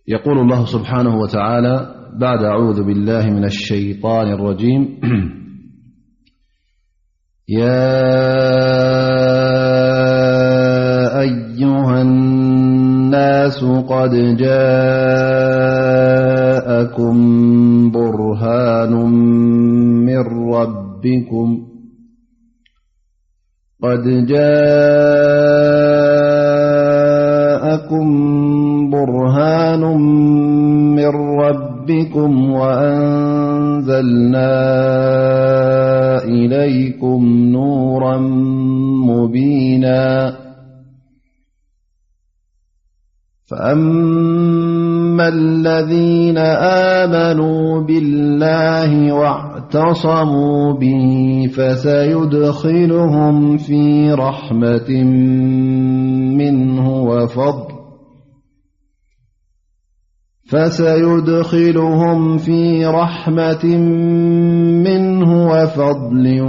يقول الله سبحانه وتعالى بعد أعوذ بالله من الشيطان الرجيم: يا أيها الناس قد جاءكم برهان من ربكم قد جاءكم برهان من ربكم وأنزلنا إليكم نورا مبينا. فأما الذين آمنوا بالله واعتصموا به فسيدخلهم في رحمة منه وفضل فسيدخلهم في رحمة منه وفضل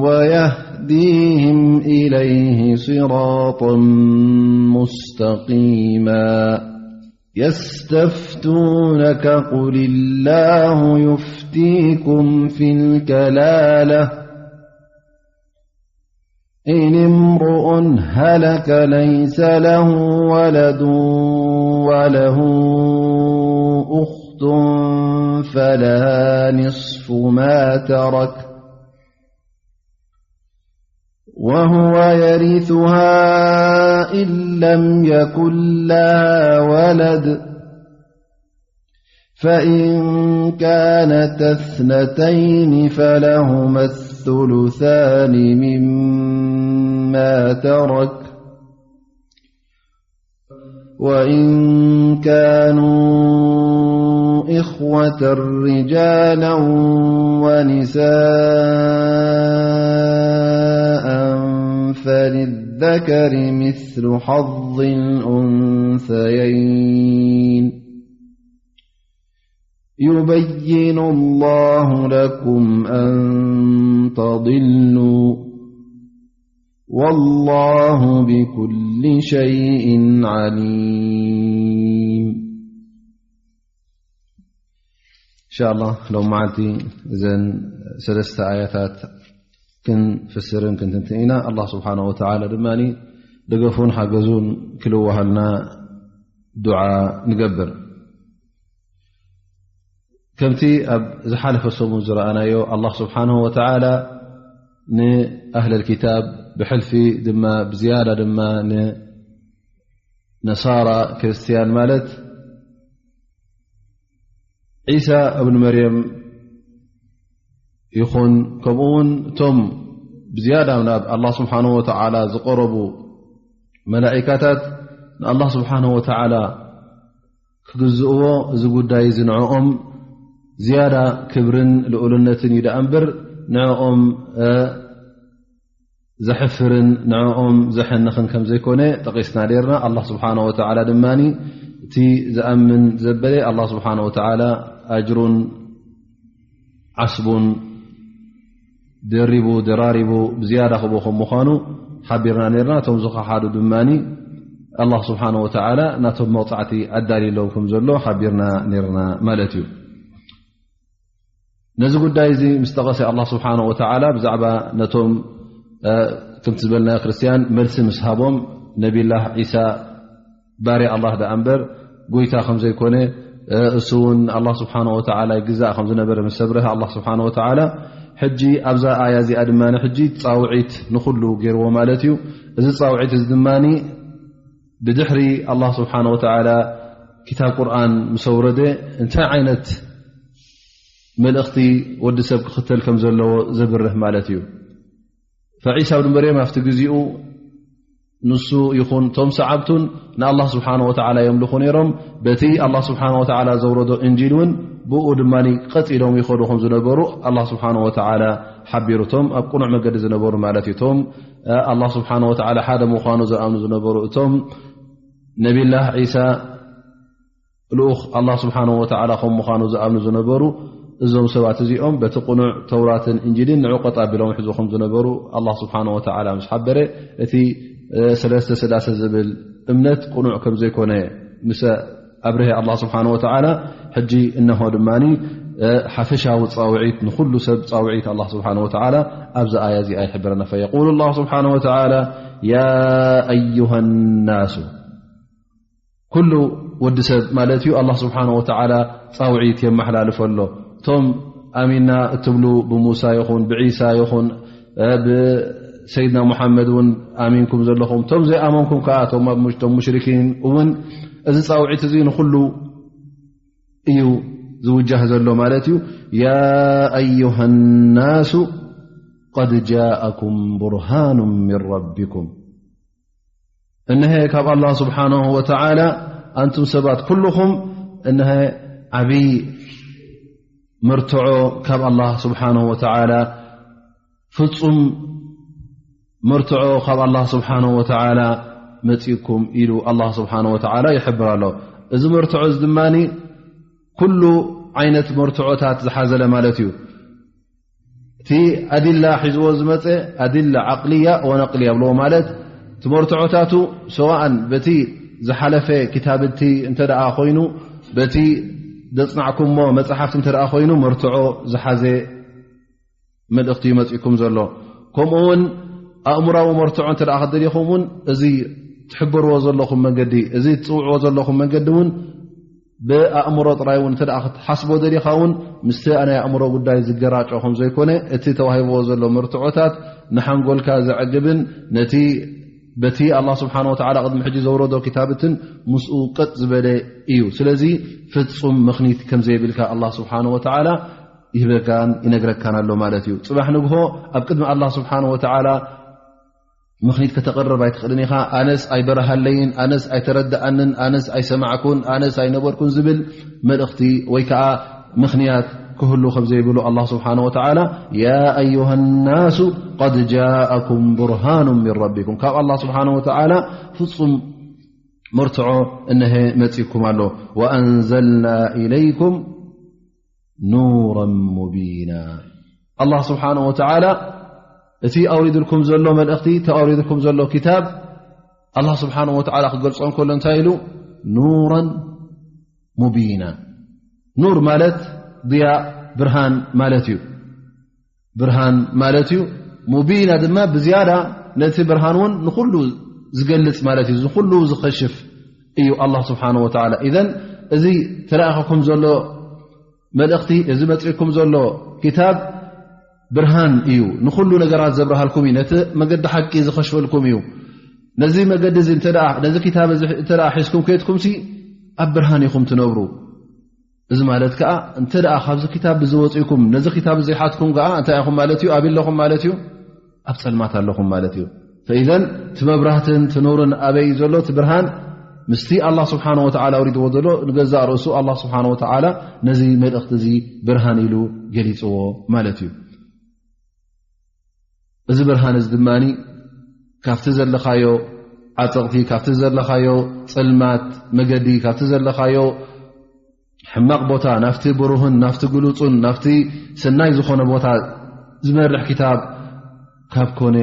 ويهديهم إليه صراطا مستقيما. يستفتونك قل الله يفتيكم في الكلالة إن امرؤ هلك ليس له ولد وله أخت فلها نصف ما ترك وهو يرثها إن لم يكن لها ولد فإن كانتا اثنتين فلهما الثلثان مما ترك وإن كانوا إخوة رجالا ونساء فللذكر مثل حظ الأنثيين يبين الله لكم أن تضلوا والله بكل شيء عليم. إن شاء الله لو معلتي إذن ثلاثة آيات ክንፍስርን ክንትንትን ኢና። ኣላህ ስብሓነሁ ወተዓላ ድማ ደገፉን ሓገዙን ክልዋሃልና ዱዓ ንገብር። ከምቲ ኣብ ዝሓለፈ ሰሙን ዝረኣናዮ፣ ኣላህ ስብሓነሁ ወተዓላ ንኣህለል ኪታብ ብሕልፊ ድማ ብዝያዳ ድማ ንነሳራ ክርስትያን ማለት ዒሳ እብን መርየም ይኹን፣ ከምኡ እውን እቶም ብዝያዳ ናብ ኣላህ ስብሓነሁ ወተዓላ ዝቐረቡ መላኢካታት ንኣላህ ስብሓነሁ ወተዓላ ክግዝእዎ፣ እዚ ጉዳይ እዚ ንዕኦም ዝያዳ ክብርን ልኡልነትን እዩ ደኣ እምበር ንዕኦም፣ እ፣ ዘሕፍርን ንዕኦም ዘሐንኽን ከም ዘይኮነ ጠቒስና ነርና። ኣላህ ስብሓነሁ ወተዓላ ድማ እቲ ዝኣምን ዘበለ ኣላህ ስብሓነሁ ወተዓላ ኣጅሩን ዓስቡን ደሪቡ ደራሪቡ ብዝያዳ ክቦ ከም ምዃኑ ሓቢርና ነርና። እቶም ዝኸሓዱ ድማ ኣላህ ስብሓነሁ ወተዓላ ናቶም መቕጻዕቲ ኣዳልዩሎም ከም ዘሎ ሓቢርና ነርና ማለት እዩ። ነዚ ጉዳይ እዚ ምስ ጠቐሰ ኣላህ ስብሓነሁ ወተዓላ ብዛዕባ ነቶም፣ እ፣ ከምቲ ዝበልናዮ ክርስትያን መልሲ ምስ ሃቦም ነቢላህ ዒሳ ባርያ ኣላህ ደኣ እምበር ጎይታ ከም ዘይኮነ፣ እ፣ እሱ እውን ኣላህ ስብሓነሁ ወተዓላ ይግዛእ ከም ዝነበረ ምስ ኣብረሀ ኣላህ ስብሓነሁ ወተዓላ ሕጂ ኣብዛ ኣያ እዚኣ ድማ ሕጂ ጻውዒት ንኹሉ ገይርዎ ማለት እዩ። እዚ ጻውዒት እዚ ድማ ብድሕሪ ኣላህ ስብሓነሁ ወተዓላ ኪታብ ቁርኣን ምስ ኣውረደ እንታይ ዓይነት መልእኽቲ ወዲ ሰብ ክኽተል ከም ዘለዎ ዘብርህ ማለት እዩ። ፈዒሳ ብን መርየም ኣብቲ ግዜኡ ንሱ ይኹን እቶም ሰዓብቱን ንኣላህ ስብሓነሁ ወተዓላ የምልኹ ነይሮም። በቲ ኣላህ ስብሓነሁ ወተዓላ ዘውረዶ እንጂል እውን ብኡ ድማ ቀጺሎም ይኸዱ ከም ዝነበሩ ኣላህ ስብሓነሁ ወተዓላ ሓቢሩ። እቶም ኣብ ቅኑዕ መገዲ ዝነበሩ ማለት እዩ። እቶም፣ እ፣ ኣላህ ስብሓነሁ ወተዓላ ሓደ ምዃኑ ዝኣምኑ ዝነበሩ፣ እቶም ነቢላህ ዒሳ ልኡኽ ኣላህ ስብሓነሁ ወተዓላ ከም ምዃኑ ዝኣምኑ ዝነበሩ እዞም ሰባት እዚኦም በቲ ቅኑዕ ተውራትን እንጂልን ንዑ ቀጥ ኣቢሎም ይሕዙ ከም ዝነበሩ ኣላህ ስብሓነሁ ወተዓላ ምስ ሓበረ፣ እቲ፣ እ፣ ሰለስተ ስላሴ ዝብል እምነት ቅኑዕ ከም ዘይኮነ ምስ ኣብርሀ ኣላህ ስብሓን ወተዓላ። ሕጂ እነሆ ድማ ሓፈሻዊ ፃውዒት፣ ንኩሉ ሰብ ፃውዒት ኣላህ ስብሓን ወተዓላ ኣብዚ ኣያ እዚኣ ይሕብረና። ፈየቁሉ ኣላህ ስብሓን ወተዓላ፣ ያ ኣዩሃ ናሱ፣ ኩሉ ወዲ ሰብ ማለት እዩ፣ ኣላህ ስብሓን ወተዓላ ፃውዒት የመሓላልፈ ኣሎ። እቶም ኣሚንና እትብሉ ብሙሳ ይኹን ብዒሳ ይኹን ብሰይድና ሙሓመድ እውን ኣሚንኩም ዘለኹም፣ እቶም ዘይኣመንኩም ከዓ እቶም ሙሽሪኪን እውን፣ እዚ ፃውዒት እዚ ንኩሉ እዩ ዝውጃህ ዘሎ ማለት እዩ። ያ ኣዩሃ ናሱ ቀድ ጃኣኩም ቡርሃኑ ምን ረቢኩም፣ እንሀ ካብ ኣላህ ስብሓንሁ ወተዓላ፣ ኣንቱም ሰባት ኩልኹም፣ እንሀ ዓብይ መርትዖ ካብ ኣላህ ስብሓንሁ ወተዓላ፣ ፍጹም መርትዖ ካብ ኣላህ ስብሓንሁ ወተዓላ መጺእኩም ኢሉ ኣላህ ስብሓንሁ ወተዓላ ይሕብር ኣሎ። እዚ መርትዖ እዚ ድማ ኩሉ ዓይነት መርትዖታት ዝሓዘለ ማለት እዩ። እቲ ኣዲላ ሒዝዎ ዝመፀ ኣዲላ ዓቅልያ ወነቅልያ ብለዎ ማለት፣ እቲ መርትዖታቱ ሰዋእን በቲ ዝሓለፈ ክታብቲ እንተ ደኣ ኮይኑ፣ በቲ ዘፅናዕኩሞ መፅሓፍቲ እንተ ደኣ ኮይኑ፣ መርትዖ ዝሓዘ መልእኽቲ እዩ መፂእኩም ዘሎ። ከምኡ እውን ኣእምራዊ መርትዖ እንተ ደኣ ክትደልይኹም እውን፣ እዚ ትሕበርዎ ዘለኹም መንገዲ፣ እዚ ትፅውዕዎ ዘለኹም መንገዲ እውን ብኣእምሮ ጥራይ እውን እንተ ደኣ ክትሓስቦ ደሊኻ እውን፣ ምስቲ ናይ ኣእምሮ ጉዳይ ዝገራጮ ከም ዘይኮነ፣ እቲ ተዋሂብዎ ዘሎ መርትዖታት ንሓንጎልካ ዘዕግብን ነቲ በቲ ኣላህ ስብሓን ወተዓላ ቅድሚ ሕጂ ዘውረዶ ክታብትን ምስኡ ቀጥ ዝበለ እዩ። ስለዚ ፍጹም ምኽኒት ከም ዘይብልካ ኣላህ ስብሓን ወተዓላ ይህበካን ይነግረካን ኣሎ ማለት እዩ። ጽባሕ ንግሆ ኣብ ቅድሚ ኣላህ ስብሓን ወተዓላ ምኽኒት ከተቕርብ ኣይትኽእልን ኢኻ። ኣነስ ኣይበረሃለይን፣ ኣነስ ኣይተረድኣንን፣ ኣነስ ኣይሰማዕኩን፣ ኣነስ ኣይነበርኩን ዝብል መልእኽቲ ወይ ከዓ ምኽንያት ክህሉ ከም ዘይብሉ ኣላህ ስብሓን ወተዓላ፣ ያ ኣዩሃ ናሱ ቀድ ጃኣኩም ቡርሃኑ ምን ረቢኩም፣ ካብ ኣላህ ስብሓን ወተዓላ ፍጹም መርትዖ እነሀ መጺእኩም ኣሎ። ወኣንዘልና ኢለይኩም ኑራን ሙቢና። ኣላህ ስብሓንሁ ወተዓላ እቲ ኣውሪድልኩም ዘሎ መልእኽቲ፣ እቲ ኣውሪድልኩም ዘሎ ክታብ፣ ኣላህ ስብሓንሁ ወተዓላ ክገልጾ እንከሎ እንታይ ኢሉ? ኑራን ሙቢና። ኑር ማለት ድያእ፣ ብርሃን ማለት እዩ። ብርሃን ማለት እዩ። ሙቢና ድማ ብዝያዳ ነቲ ብርሃን እውን ንኹሉ ዝገልጽ ማለት እዩ። ንኹሉ ዝኸሽፍ እዩ ኣላህ ስብሓንሁ ወተዓላ። ኢዘን እዚ ተላኢኹኩም ዘሎ መልእኽቲ፣ እዚ መጺእኩም ዘሎ ክታብ ብርሃን እዩ። ንኹሉ ነገራት ዘብርሃልኩም እዩ። ነቲ መገዲ ሓቂ ዝኸሽፈልኩም እዩ። ነዚ መገዲ እዚ እንተ ደኣ፣ ነዚ ክታብ እዚ እንተ ደኣ ሒዝኩም ከይድኩምሲ፣ ኣብ ብርሃን ኢኹም ትነብሩ። እዚ ማለት ከኣ፣ እንተ ደኣ ካብዚ ክታብ እዚ ወጺእኩም፣ ነዚ ክታብ እዚ ዘይሓዝኩም ከኣ፣ እንታይ ኢኹም ማለት እዩ? ኣበይ ኣለኹም ማለት እዩ? ኣብ ጸልማት ኣለኹም ማለት እዩ። ፈኢዘን፣ እቲ መብራህትን እቲ ኑርን ኣበይ እዩ ዘሎ? እቲ ብርሃን ምስቲ ኣላህ ስብሓንሁ ወተዓላ ኣውሪድዎ ዘሎ፣ ንገዛእ ርእሱ ኣላህ ስብሓንሁ ወተዓላ ነዚ መልእኽቲ እዚ ብርሃን ኢሉ ገሊጽዎ ማለት እዩ። እዚ ብርሃን እዚ ድማ ካብቲ ዘለኻዮ ዓጸቕቲ፣ ካብቲ ዘለኻዮ ጸልማት መገዲ፣ ካብቲ ዘለኻዮ ሕማቕ ቦታ ናብቲ ብሩህን ናብቲ ግሉጹን ናብቲ ሰናይ ዝኾነ ቦታ ዝመርሕ ክታብ ካብ ኮነ፣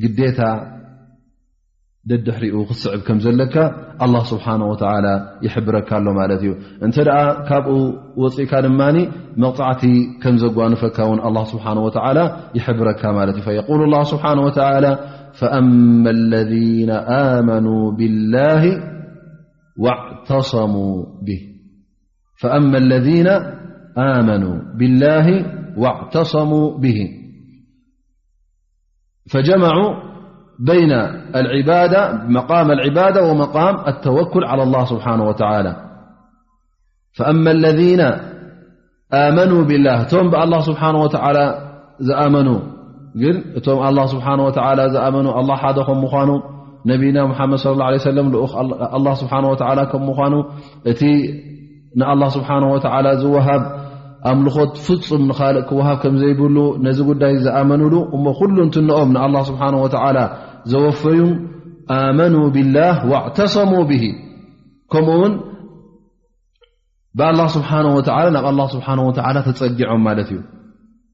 ግዴታ ደድሕሪኡ ክትስዕብ ከም ዘለካ ኣላህ ስብሓንሁ ወተዓላ ይሕብረካ ኣሎ ማለት እዩ። እንተ ደኣ ካብኡ ወፂእካ ድማ መቕጻዕቲ ከም ዘጓንፈካ እውን ኣላህ ስብሓንሁ ወተዓላ ይሕብረካ ማለት እዩ። ፈየቁሉ ኣላህ ስብሓንሁ ወተዓላ፣ ፈኣማ ለዚነ ኣመኑ ቢላሂ ዋዕተሰሙ ቢህ። فأما الذين آمنوا بالله واعتصموا به فجمعوا بين العبادة، مقام العبادة ومقام التوكل على الله سبحانه وتعالى. فأما الذين آمنوا بالله، እቶም ብኣላህ ስብሓን ወተዓላ ዝኣመኑ፣ ግን እቶም ኣላህ ስብሓን ወተዓላ ዝኣመኑ፣ ኣላህ ሓደ ከም ምዃኑ፣ ነቢና ሙሓመድ ሰለላሁ ዐለይሂ ወሰለም ልኡኽ ኣላህ ስብሓን ወተዓላ ከም ምዃኑ፣ እቲ ንኣላህ ስብሓን ወተዓላ ዝወሃብ ኣምልኾት ፍጹም ንኻልእ ክወሃብ ከም ዘይብሉ ነዚ ጉዳይ ዝኣመኑሉ፣ እሞ ኩሉ እንትንኦም ንኣላህ ስብሓን ወተዓላ ዘወፈዩ፣ ኣመኑ ቢላህ ዋዕተሰሙ ብሂ፣ ከምኡ እውን ብኣላህ ስብሓን ወተዓላ፣ ናብ ኣላህ ስብሓን ወተዓላ ተጸጊዖም ማለት እዩ።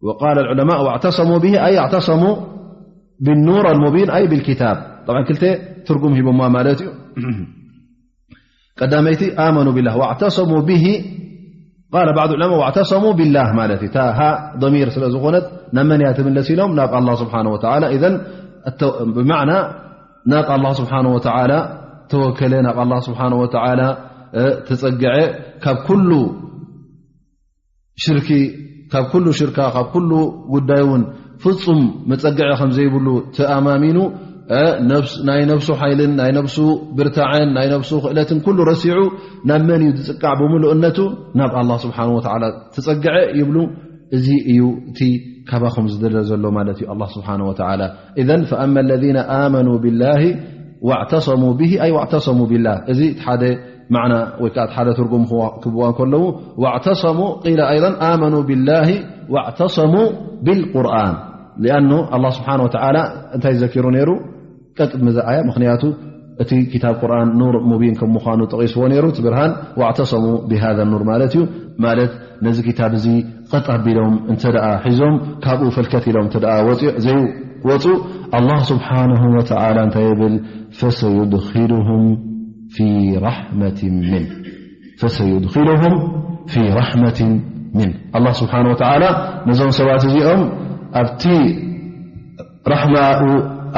وقال العلماء واعتصموا به أي اعتصموا بالنور المبين أي بالكتاب. طبعا ክልተ ትርጉም ሂቦማ ማለት እዩ። ቀዳመይቲ ኣመኑ ቢላህ ዋዕተሰሙ ብሂ ቃለ ባዕድ ዑለማ ዋዕተሰሙ ቢላህ ማለት እዩ። እታ ሃ ዶሚር ስለ ዝኾነት ናብ መን እያ ትምለስ ኢሎም ናብ ኣላ ስብሓን ወተዓላ። ኢዘን ብማዕና ናብ ኣላ ስብሓን ወተዓላ ተወከለ፣ ናብ ኣላ ስብሓን ወተዓላ ተጸግዐ፣ ካብ ኩሉ ሽርኪ ካብ ኩሉ ሽርካ ካብ ኩሉ ጉዳይ እውን ፍጹም መጸግዒ ከም ዘይብሉ ተኣማሚኑ ናይ ነብሱ ሓይልን ናይ ነብሱ ብርታዐን ናይ ነብሱ ክእለትን ኩሉ ረሲዑ ናብ መን እዩ ዝጽቃዕ? ብምሉእነቱ ናብ ኣላ ስብሓን ወተዓላ ተጸግዐ ይብሉ። እዚ እዩ እቲ ካባኹም ዝደለ ዘሎ ማለት እዩ ኣላ ስብሓን ወተዓላ። ኢዘን ፈኣማ ለዚነ ኣመኑ ቢላሂ ዋዕተሰሙ ብሂ ኣይ ዋዕተሰሙ ቢላህ። እዚ እቲ ሓደ ማዕና ወይ ከዓ ሓደ ትርጉም ክብዋ ከለዉ ዋዕተሰሙ ቂለ ኣይን ኣመኑ ብላሂ ዋዕተሰሙ ብልቁርኣን። ሊኣኑ ኣላ ስብሓን ወተዓላ እንታይ ዘኪሩ ነይሩ? ቀጥሚ ዝኣያ ምክንያቱ እቲ ክታብ ቁርኣን ኑር ሙቢን ከም ምዃኑ ጠቒስዎ ነይሩ። እቲ ብርሃን ዋዕተሰሙ ብሃذ ኑር ማለት እዩ። ማለት ነዚ ክታብ እዚ ቀጥ ኣቢሎም እንተ ደኣ ሒዞም ካብኡ ፈልከት ኢሎም እንተ ደኣ ወፂ- ዘይወፁ ኣላ ስብሓንሁ ወተዓላ እንታይ ይብል? ፈሰዩድኪሉሁም ፊ ራሕመትን ሚን ፈሰዩድኪሉሁም ፊ ራሕመትን ሚን። ኣላህ ስብሓን ወተዓላ ነዞም ሰባት እዚኦም ኣብቲ ራሕማኡ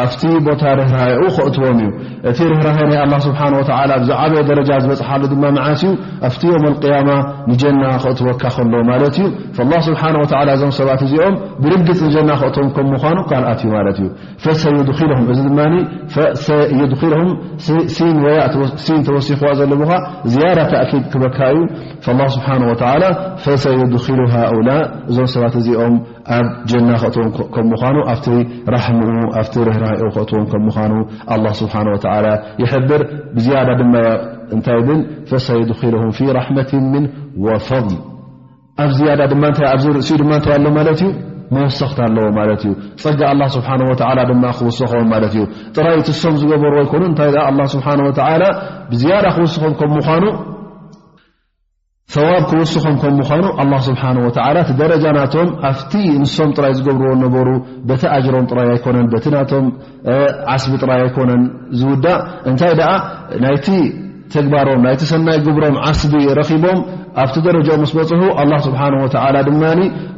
ኣብቲ ቦታ ርህራሄኡ ከእትዎም እዩ። እቲ ርህራሄ ናይ ኣላህ ስብሓን ወተዓላ ኣብ ዝዓበየ ደረጃ ዝበፅሓሉ ድማ መዓስ እዩ? ኣብቲ ዮም ኣልቅያማ ንጀና ከእትወካ ከሎ ማለት እዩ። ፈላህ ስብሓን ወተዓላ እዞም ሰባት እዚኦም ብርግፅ ንጀና ከእትዎም ከም ምዃኑ ቃል ኣትዩ ማለት እዩ። ፈሰዩድኪልሁም፣ እዚ ድማ ፈሰዩድኪልሁም፣ ሲን ወያ፣ ሲን ተወሲኽዋ ዘሎ ምዃ ዝያዳ ተእኪድ ክበካ እዩ። ፈላህ ስብሓን ወተዓላ ፈሰዩድኪሉ ሃኡላ፣ እዞም ሰባት እዚኦም ኣብ ጀና ከእትዎም ከም ምዃኑ፣ ኣብቲ ራሕምኡ ኣብቲ ርህራሄኡ ከእትዎም ከም ምዃኑ ኣላህ ስብሓን ወተዓላ ይሕብር። ብዝያዳ ድማ እንታይ ይብል? ፈሰዩድኪልሁም ፊ ራሕመትን ሚን ወፈضል። ኣብ ዝያዳ ድማ እንታይ ኣብዚ ርእሲኡ ድማ እንታይ ኣሎ ማለት እዩ? መወሰኽታ ኣለዎ ማለት እዩ። ጸጋ ኣላህ ስብሓን ወተዓላ ድማ ክውስኾም ማለት እዩ። ጥራይ እቲ እሶም ዝገበርዎ ኣይኮኑን። እንታይ ደኣ ኣላህ ስብሓን ወተዓላ ብዝያዳ ክውስኾም ከም ምዃኑ፣ ሰዋብ ክውስኾም ከም ምዃኑ ኣላህ ስብሓን ወተዓላ እቲ ደረጃ ናቶም ኣብቲ ንሶም ጥራይ ዝገብርዎ ነበሩ፣ በቲ ኣጅሮም ጥራይ ኣይኮነን፣ በቲ ናቶም ዓስቢ ጥራይ ኣይኮነን ዝውዳእ። እንታይ ደኣ ናይቲ ተግባሮም ናይቲ ሰናይ ግብሮም ዓስቢ ረኺቦም ኣብቲ ደረጃኦም ምስ በጽሑ ኣላህ ስብሓን ወተዓላ ድማ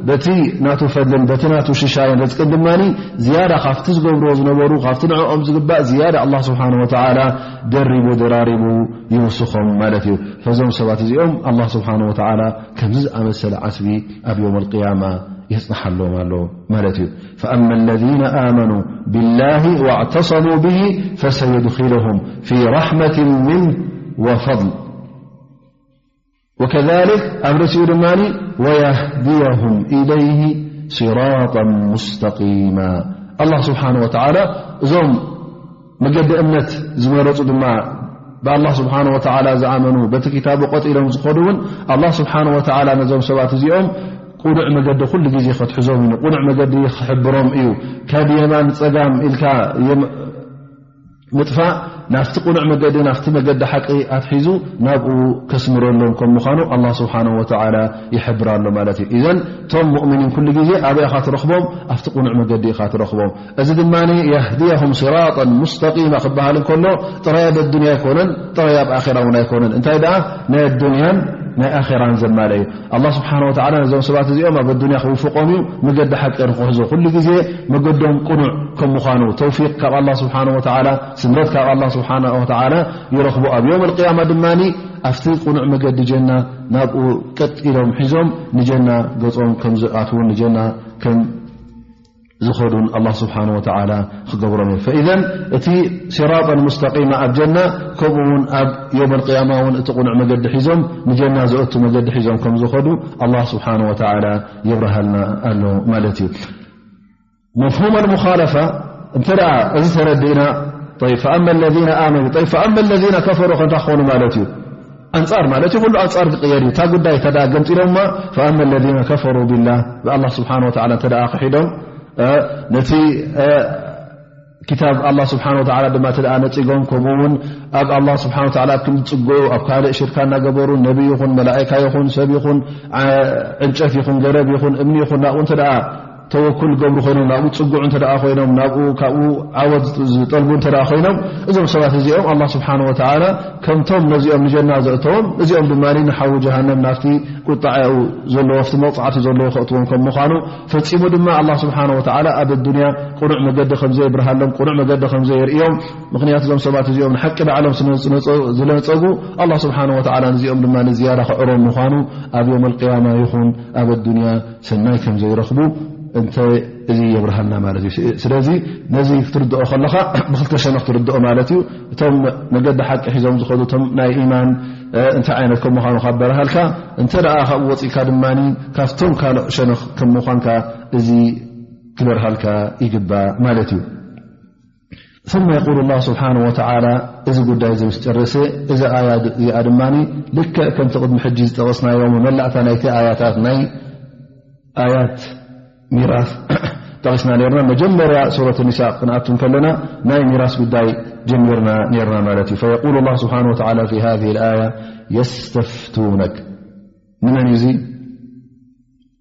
በቲ ናቱ ፈድልን በቲ ናቱ ሽሻይን ርዝቅን ድማ ዝያዳ ካብቲ ዝገብርዎ ዝነበሩ ካብቲ ንዕኦም ዝግባእ ዝያዳ ኣላህ ስብሓን ወተዓላ ደሪቡ ደራሪቡ ይውስኾም ማለት እዩ። ፈዞም ሰባት እዚኦም ኣላህ ስብሓን ወተዓላ ከምዚ ዝኣመሰለ ዓስቢ ኣብ ዮም ኣልቅያማ የጽንሓሎም ኣሎ ማለት እዩ። ፈኣማ ለዚነ ኣመኑ ቢላሂ ዋዕተሰሙ ብሂ ፈሰዩድኪልሁም ፊ ራሕመትን ሚንህ ወፈضል ወከዛሊክ ኣብ ርእሲኡ ድማ ወየህድየሁም ኢለይሂ ሲራጠን ሙስተቂማ። ኣላህ ስብሓን ወተዓላ እዞም መገዲ እምነት ዝመረፁ ድማ ብኣላህ ስብሓን ወተዓላ ዝኣመኑ በቲ ክታቡ ቀጥ ኢሎም ዝኸዱ እውን ኣላህ ስብሓን ወተዓላ ነዞም ሰባት እዚኦም ቁኑዕ መገዲ ኩሉ ግዜ ከትሕዞም እዩ። ቁኑዕ መገዲ ክሕብሮም እዩ። ካብ የማን ጸጋም ኢልካ የም- ምጥፋእ ናፍቲ ቁኑዕ መገዲ ናፍቲ መገዲ ሓቂ ኣትሒዙ ናብኡ ከስምረሎም ከም ምዃኑ ኣላህ ስብሓን ወተዓላ ይሕብር ኣሎ ማለት እዩ። ኢዘን እቶም ሙእሚኒን ኩሉ ግዜ ኣበይ ኢኻ ትረኽቦም? ኣብቲ ቁኑዕ መገዲ ኢኻ ትረኽቦም። እዚ ድማ የህድየሁም ሲራጠን ሙስተቂማ ክበሃል እንከሎ ጥራይ ኣብ ኣዱንያ ኣይኮነን፣ ጥራይ ኣብ ኣኼራ እውን ኣይኮነን። እንታይ ደኣ ናይ ኣዱንያን ናይ ኣኼራን ዘማልአ እዩ። ኣላህ ስብሓን ወተዓላ ነዞም ሰባት እዚኦም ኣብ ኣዱንያ ክውፍቆም እዩ፣ መገዲ ሓቂ ንክሕዞ ኩሉ ግዜ መገዶም ቅኑዕ ከም ምዃኑ ተውፊቅ ካብ ኣላህ ስብሓን ወተዓላ ስምረት ካብ ኣላህ ስብሓን ወተዓላ ይረኽቡ። ኣብ የውም ኣልቅያማ ድማ ኣብቲ ቅኑዕ መገዲ ጀና ናብኡ ቀጥ ኢሎም ሒዞም ንጀና ገጾም ከም ዝኣትዉን ንጀና ከም ዝኸዱን ኣላህ ስብሓን ወተዓላ ክገብሮም እዩ። ፈኢዘን እቲ ሲራጠን ሙስተቂማ ኣብ ጀና ከምኡ እውን ኣብ የውም ኣልቅያማ እውን እቲ ቁኑዕ መገዲ ሒዞም ንጀና ዘእቱ መገዲ ሒዞም ከም ዝኸዱ ኣላህ ስብሓን ወተዓላ የብርሃልና ኣሎ ማለት እዩ። መፍሁም ኣልሙኻለፋ እንተ ደኣ እዚ ተረዲእና፣ ጠይብ፣ ፈኣማ ለዚነ ኣመኑ፣ ጠይብ፣ ፈኣማ ለዚነ ከፈሩ ከንታ ክኾኑ ማለት እዩ። ኣንጻር ማለት እዩ፣ ኩሉ ኣንጻር ክቕየር እዩ። እታ ጉዳይ እተ ደኣ ገምጢሎማ፣ ፈኣማ ለዚነ ከፈሩ ቢላህ፣ ብኣላህ ስብሓን ወተዓላ እንተ ደኣ ክሒዶም፣ እ፣ ነቲ፣ እ፣ ክታብ ኣላህ ስብሓን ወተዓላ ድማ እተ ደኣ ነጺጎም፣ ከምኡ እውን ኣብ ኣላህ ስብሓን ወተዓላ ኣብ ክንዲ ዝጽገዩ፣ ኣብ ካልእ ሽርካ እናገበሩ፣ ነቢ ይኹን፣ መላእካ ይኹን፣ ሰብ ይኹን፣ ዓ-፣ ዕንጨፍ ይኹን፣ ገረብ ይኹን፣ እምኒ ይኹን፣ ናብኡ እንተ ደኣ ተወኩል ዝገብሩ ኮይኖም፣ ናብኡ ዝጽግዑ እንተ ደኣ ኮይኖም፣ ናብኡ፣ ካብኡ ዓወት ዝጠልቡ እንተ ደኣ ኮይኖም፣ እዞም ሰባት እዚኦም ኣላህ ስብሓነ ወተዓላ ከምቶም ነዚኦም ንጀና ዘእተዎም፣ እዚኦም ድማ ንሓዊ ጀሃነም፣ ናብቲ ቁጣዐኡ ዘለዎ፣ ኣብቲ መቕጻዕቲ ዘለዎ ከእትዎም ከም ምዃኑ፣ ፈጺሙ ድማ ኣላህ ስብሓነ ወተዓላ ኣብ ኣዱንያ ቅኑዕ መገዲ ከም ዘየብርሃሎም፣ ቅኑዕ መገዲ ከም ዘየርእዮም፣ ምኽንያቱ እዞም ሰባት እዚኦም ንሓቂ ባዕሎም ስለ ዝነጸ-፣ ዝነጸጉ፣ ኣላህ ስብሓነ ወተዓላ ነዚኦም ድማ ንዝያዳ ክዕሮም ምዃኑ ኣብ የውመል ቅያማ ይኹን ኣብ ኣዱንያ ሰናይ ከም ዘይረኽቡ እንተ እዚ የብርሃልና ማለት እዩ። ስለዚ ነዚ ክትርድኦ ከለኻ ብክልተ ሸነኽ ትርድኦ ማለት እዩ። እቶም መገዲ ሓቂ ሒዞም ዝኸዱ እቶም ናይ ኢማን፣ እ፣ እንታይ ዓይነት ከም ምዃኑ ካብ በርሃልካ፣ እንተ ደኣ ካብኡ ወጺእካ ድማ ካብቶም ካልእ ሸነኽ ከም ምዃንካ እዚ ክበርሃልካ ይግባእ ማለት እዩ። ثم يقول الله سبحانه وتعالى، እዚ ጉዳይ እዚ ምስ ጨረሰ፣ እዚ ኣያ እዚኣ ድማ ልክዕ ከምቲ ቅድሚ ሕጂ ዝጠቐስናዮ መመላእታ ናይቲ ኣያታት ናይ ኣያት ሚራስ ጠቒስና ነርና። መጀመርያ ሱረት ኒሳ ክንኣቱ ከለና ናይ ሚራስ ጉዳይ ጀሚርና ነርና ማለት እዩ። فيقول الله سبحانه وتعالى في هذه الآية يستفتونك. ንመን እዩ እዚ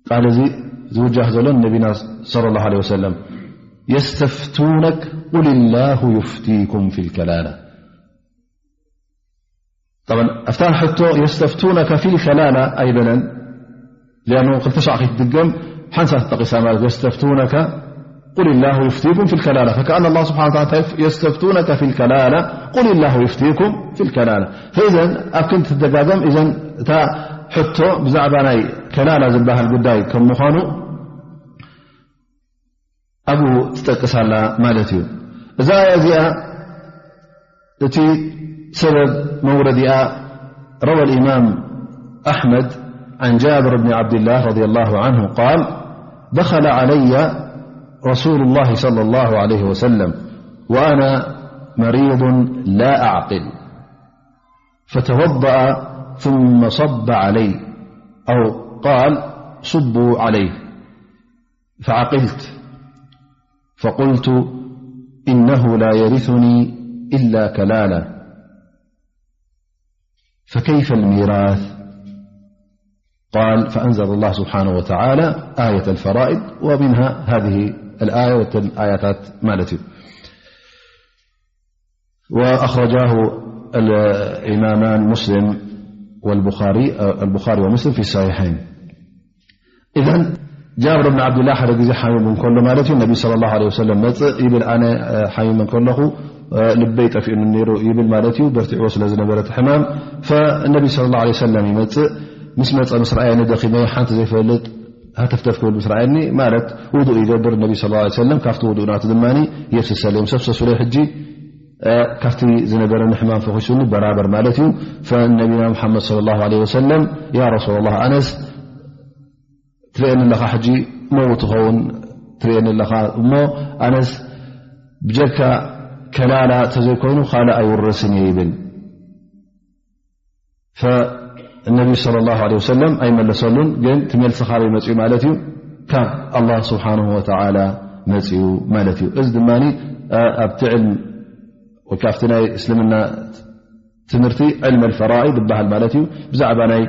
ቃል እዚ ዝውጃህ ዘሎ? ነቢና ሰለላሁ ዐለይሂ ወሰለም። يستفتونك قل الله يفتيكم في الكلالة. طبعا ኣብታ ሕቶ يستفتونك في الكلالة ኣይበለን። لأنه ክልተ ሻዕ ከይትድገም ሓንሳእ ተጠቒሳ ማለት يستفتونك قل الله يفتيكم في الكلالة. فكأن الله سبحانه وتعالى يستفتونك في الكلالة قل الله يفتيكم في الكلالة. فإذن ኣብ ክንዲ ትደጋገም፣ إذن እታ ሕቶ ብዛዕባ ናይ ከላላ ዝበሃል ጉዳይ ከም ምዃኑ ኣብኡ ትጠቅስ ኣላ ማለት እዩ። እዛ ኣያ እዚኣ እቲ ሰበብ መውረዲኣ روى الإمام أحمد عن جابر بن عبد الله رضي الله عنه قال: دخل علي رسول الله صلى الله عليه وسلم وأنا مريض لا أعقل، فتوضأ ثم صب علي، أو قال: صبوا عليه، فعقلت، فقلت: إنه لا يرثني إلا كلالة، فكيف الميراث؟ قال: فأنزل الله سبحانه وتعالى آية الفرائض، ومنها هذه الآية والآيات ማለት እዩ። وأخرجاه الإمامان مسلم والبخاري، البخاري ومسلم في الصحيحين. إذن ጃብር ብን ዓብዱላህ ሓደ ግዜ ሓሚሙ እንከሎ ማለት እዩ፣ ነቢ ሰለላሁ ዐለይሂ ወሰለም መጽእ ይብል፣ ኣነ፣ እ፣ ሓሚመ እንከለኹ፣ እ፣ ልበይ ጠፊኡኒ ነይሩ ይብል ማለት እዩ፣ በርቲዕዎ ስለ ዝነበረ እቲ ሕማም። ፈነቢ ሰለላሁ ዐለይሂ ወሰለም ይመጽእ፣ ምስ መጸ ምስ ረኣየኒ ደኺመ፣ ሓንቲ ዘይፈልጥ ሃተፍተፍ ክብል ምስ ረኣየኒ ማለት ውዱእ ይገብር ነቢ ሰለላሁ ዐለይሂ ወሰለም፣ ካብቲ ውዱእ ናቱ ድማ የፍስሰለይ፣ ምስ ኣፍሰሱለይ ሕጂ፣ እ፣ ካብቲ ዝነበረኒ ሕማም ፈኺሱኒ በራበር ማለት እዩ። ፈነቢና ሙሓመድ ሰለላሁ ዐለይሂ ወሰለም፣ ያ ረሱላላህ፣ ኣነስ ትርእየኒ ኣለኻ፣ ሕጂ መውት ትኸውን ትርእየኒ ኣለኻ፣ እሞ ኣነስ ብጀካ ከላላ ተዘይኮይኑ ካልእ ኣይውረስን እየ ይብል። ፈነቢዩ ሰለላሁ ዐለይሂ ወሰለም ኣይመለሰሉን፣ ግን እቲ መልሲ ካበይ መጺኡ ማለት እዩ? ካብ ኣላህ ስብሓንሁ ወተዓላ መጺኡ ማለት እዩ። እዚ ድማ ኣብቲ ዕልም ወይ ካብቲ ናይ እስልምና ትምህርቲ ዕልም ኣልፈራኢድ ይበሃል ማለት እዩ። ብዛዕባ ናይ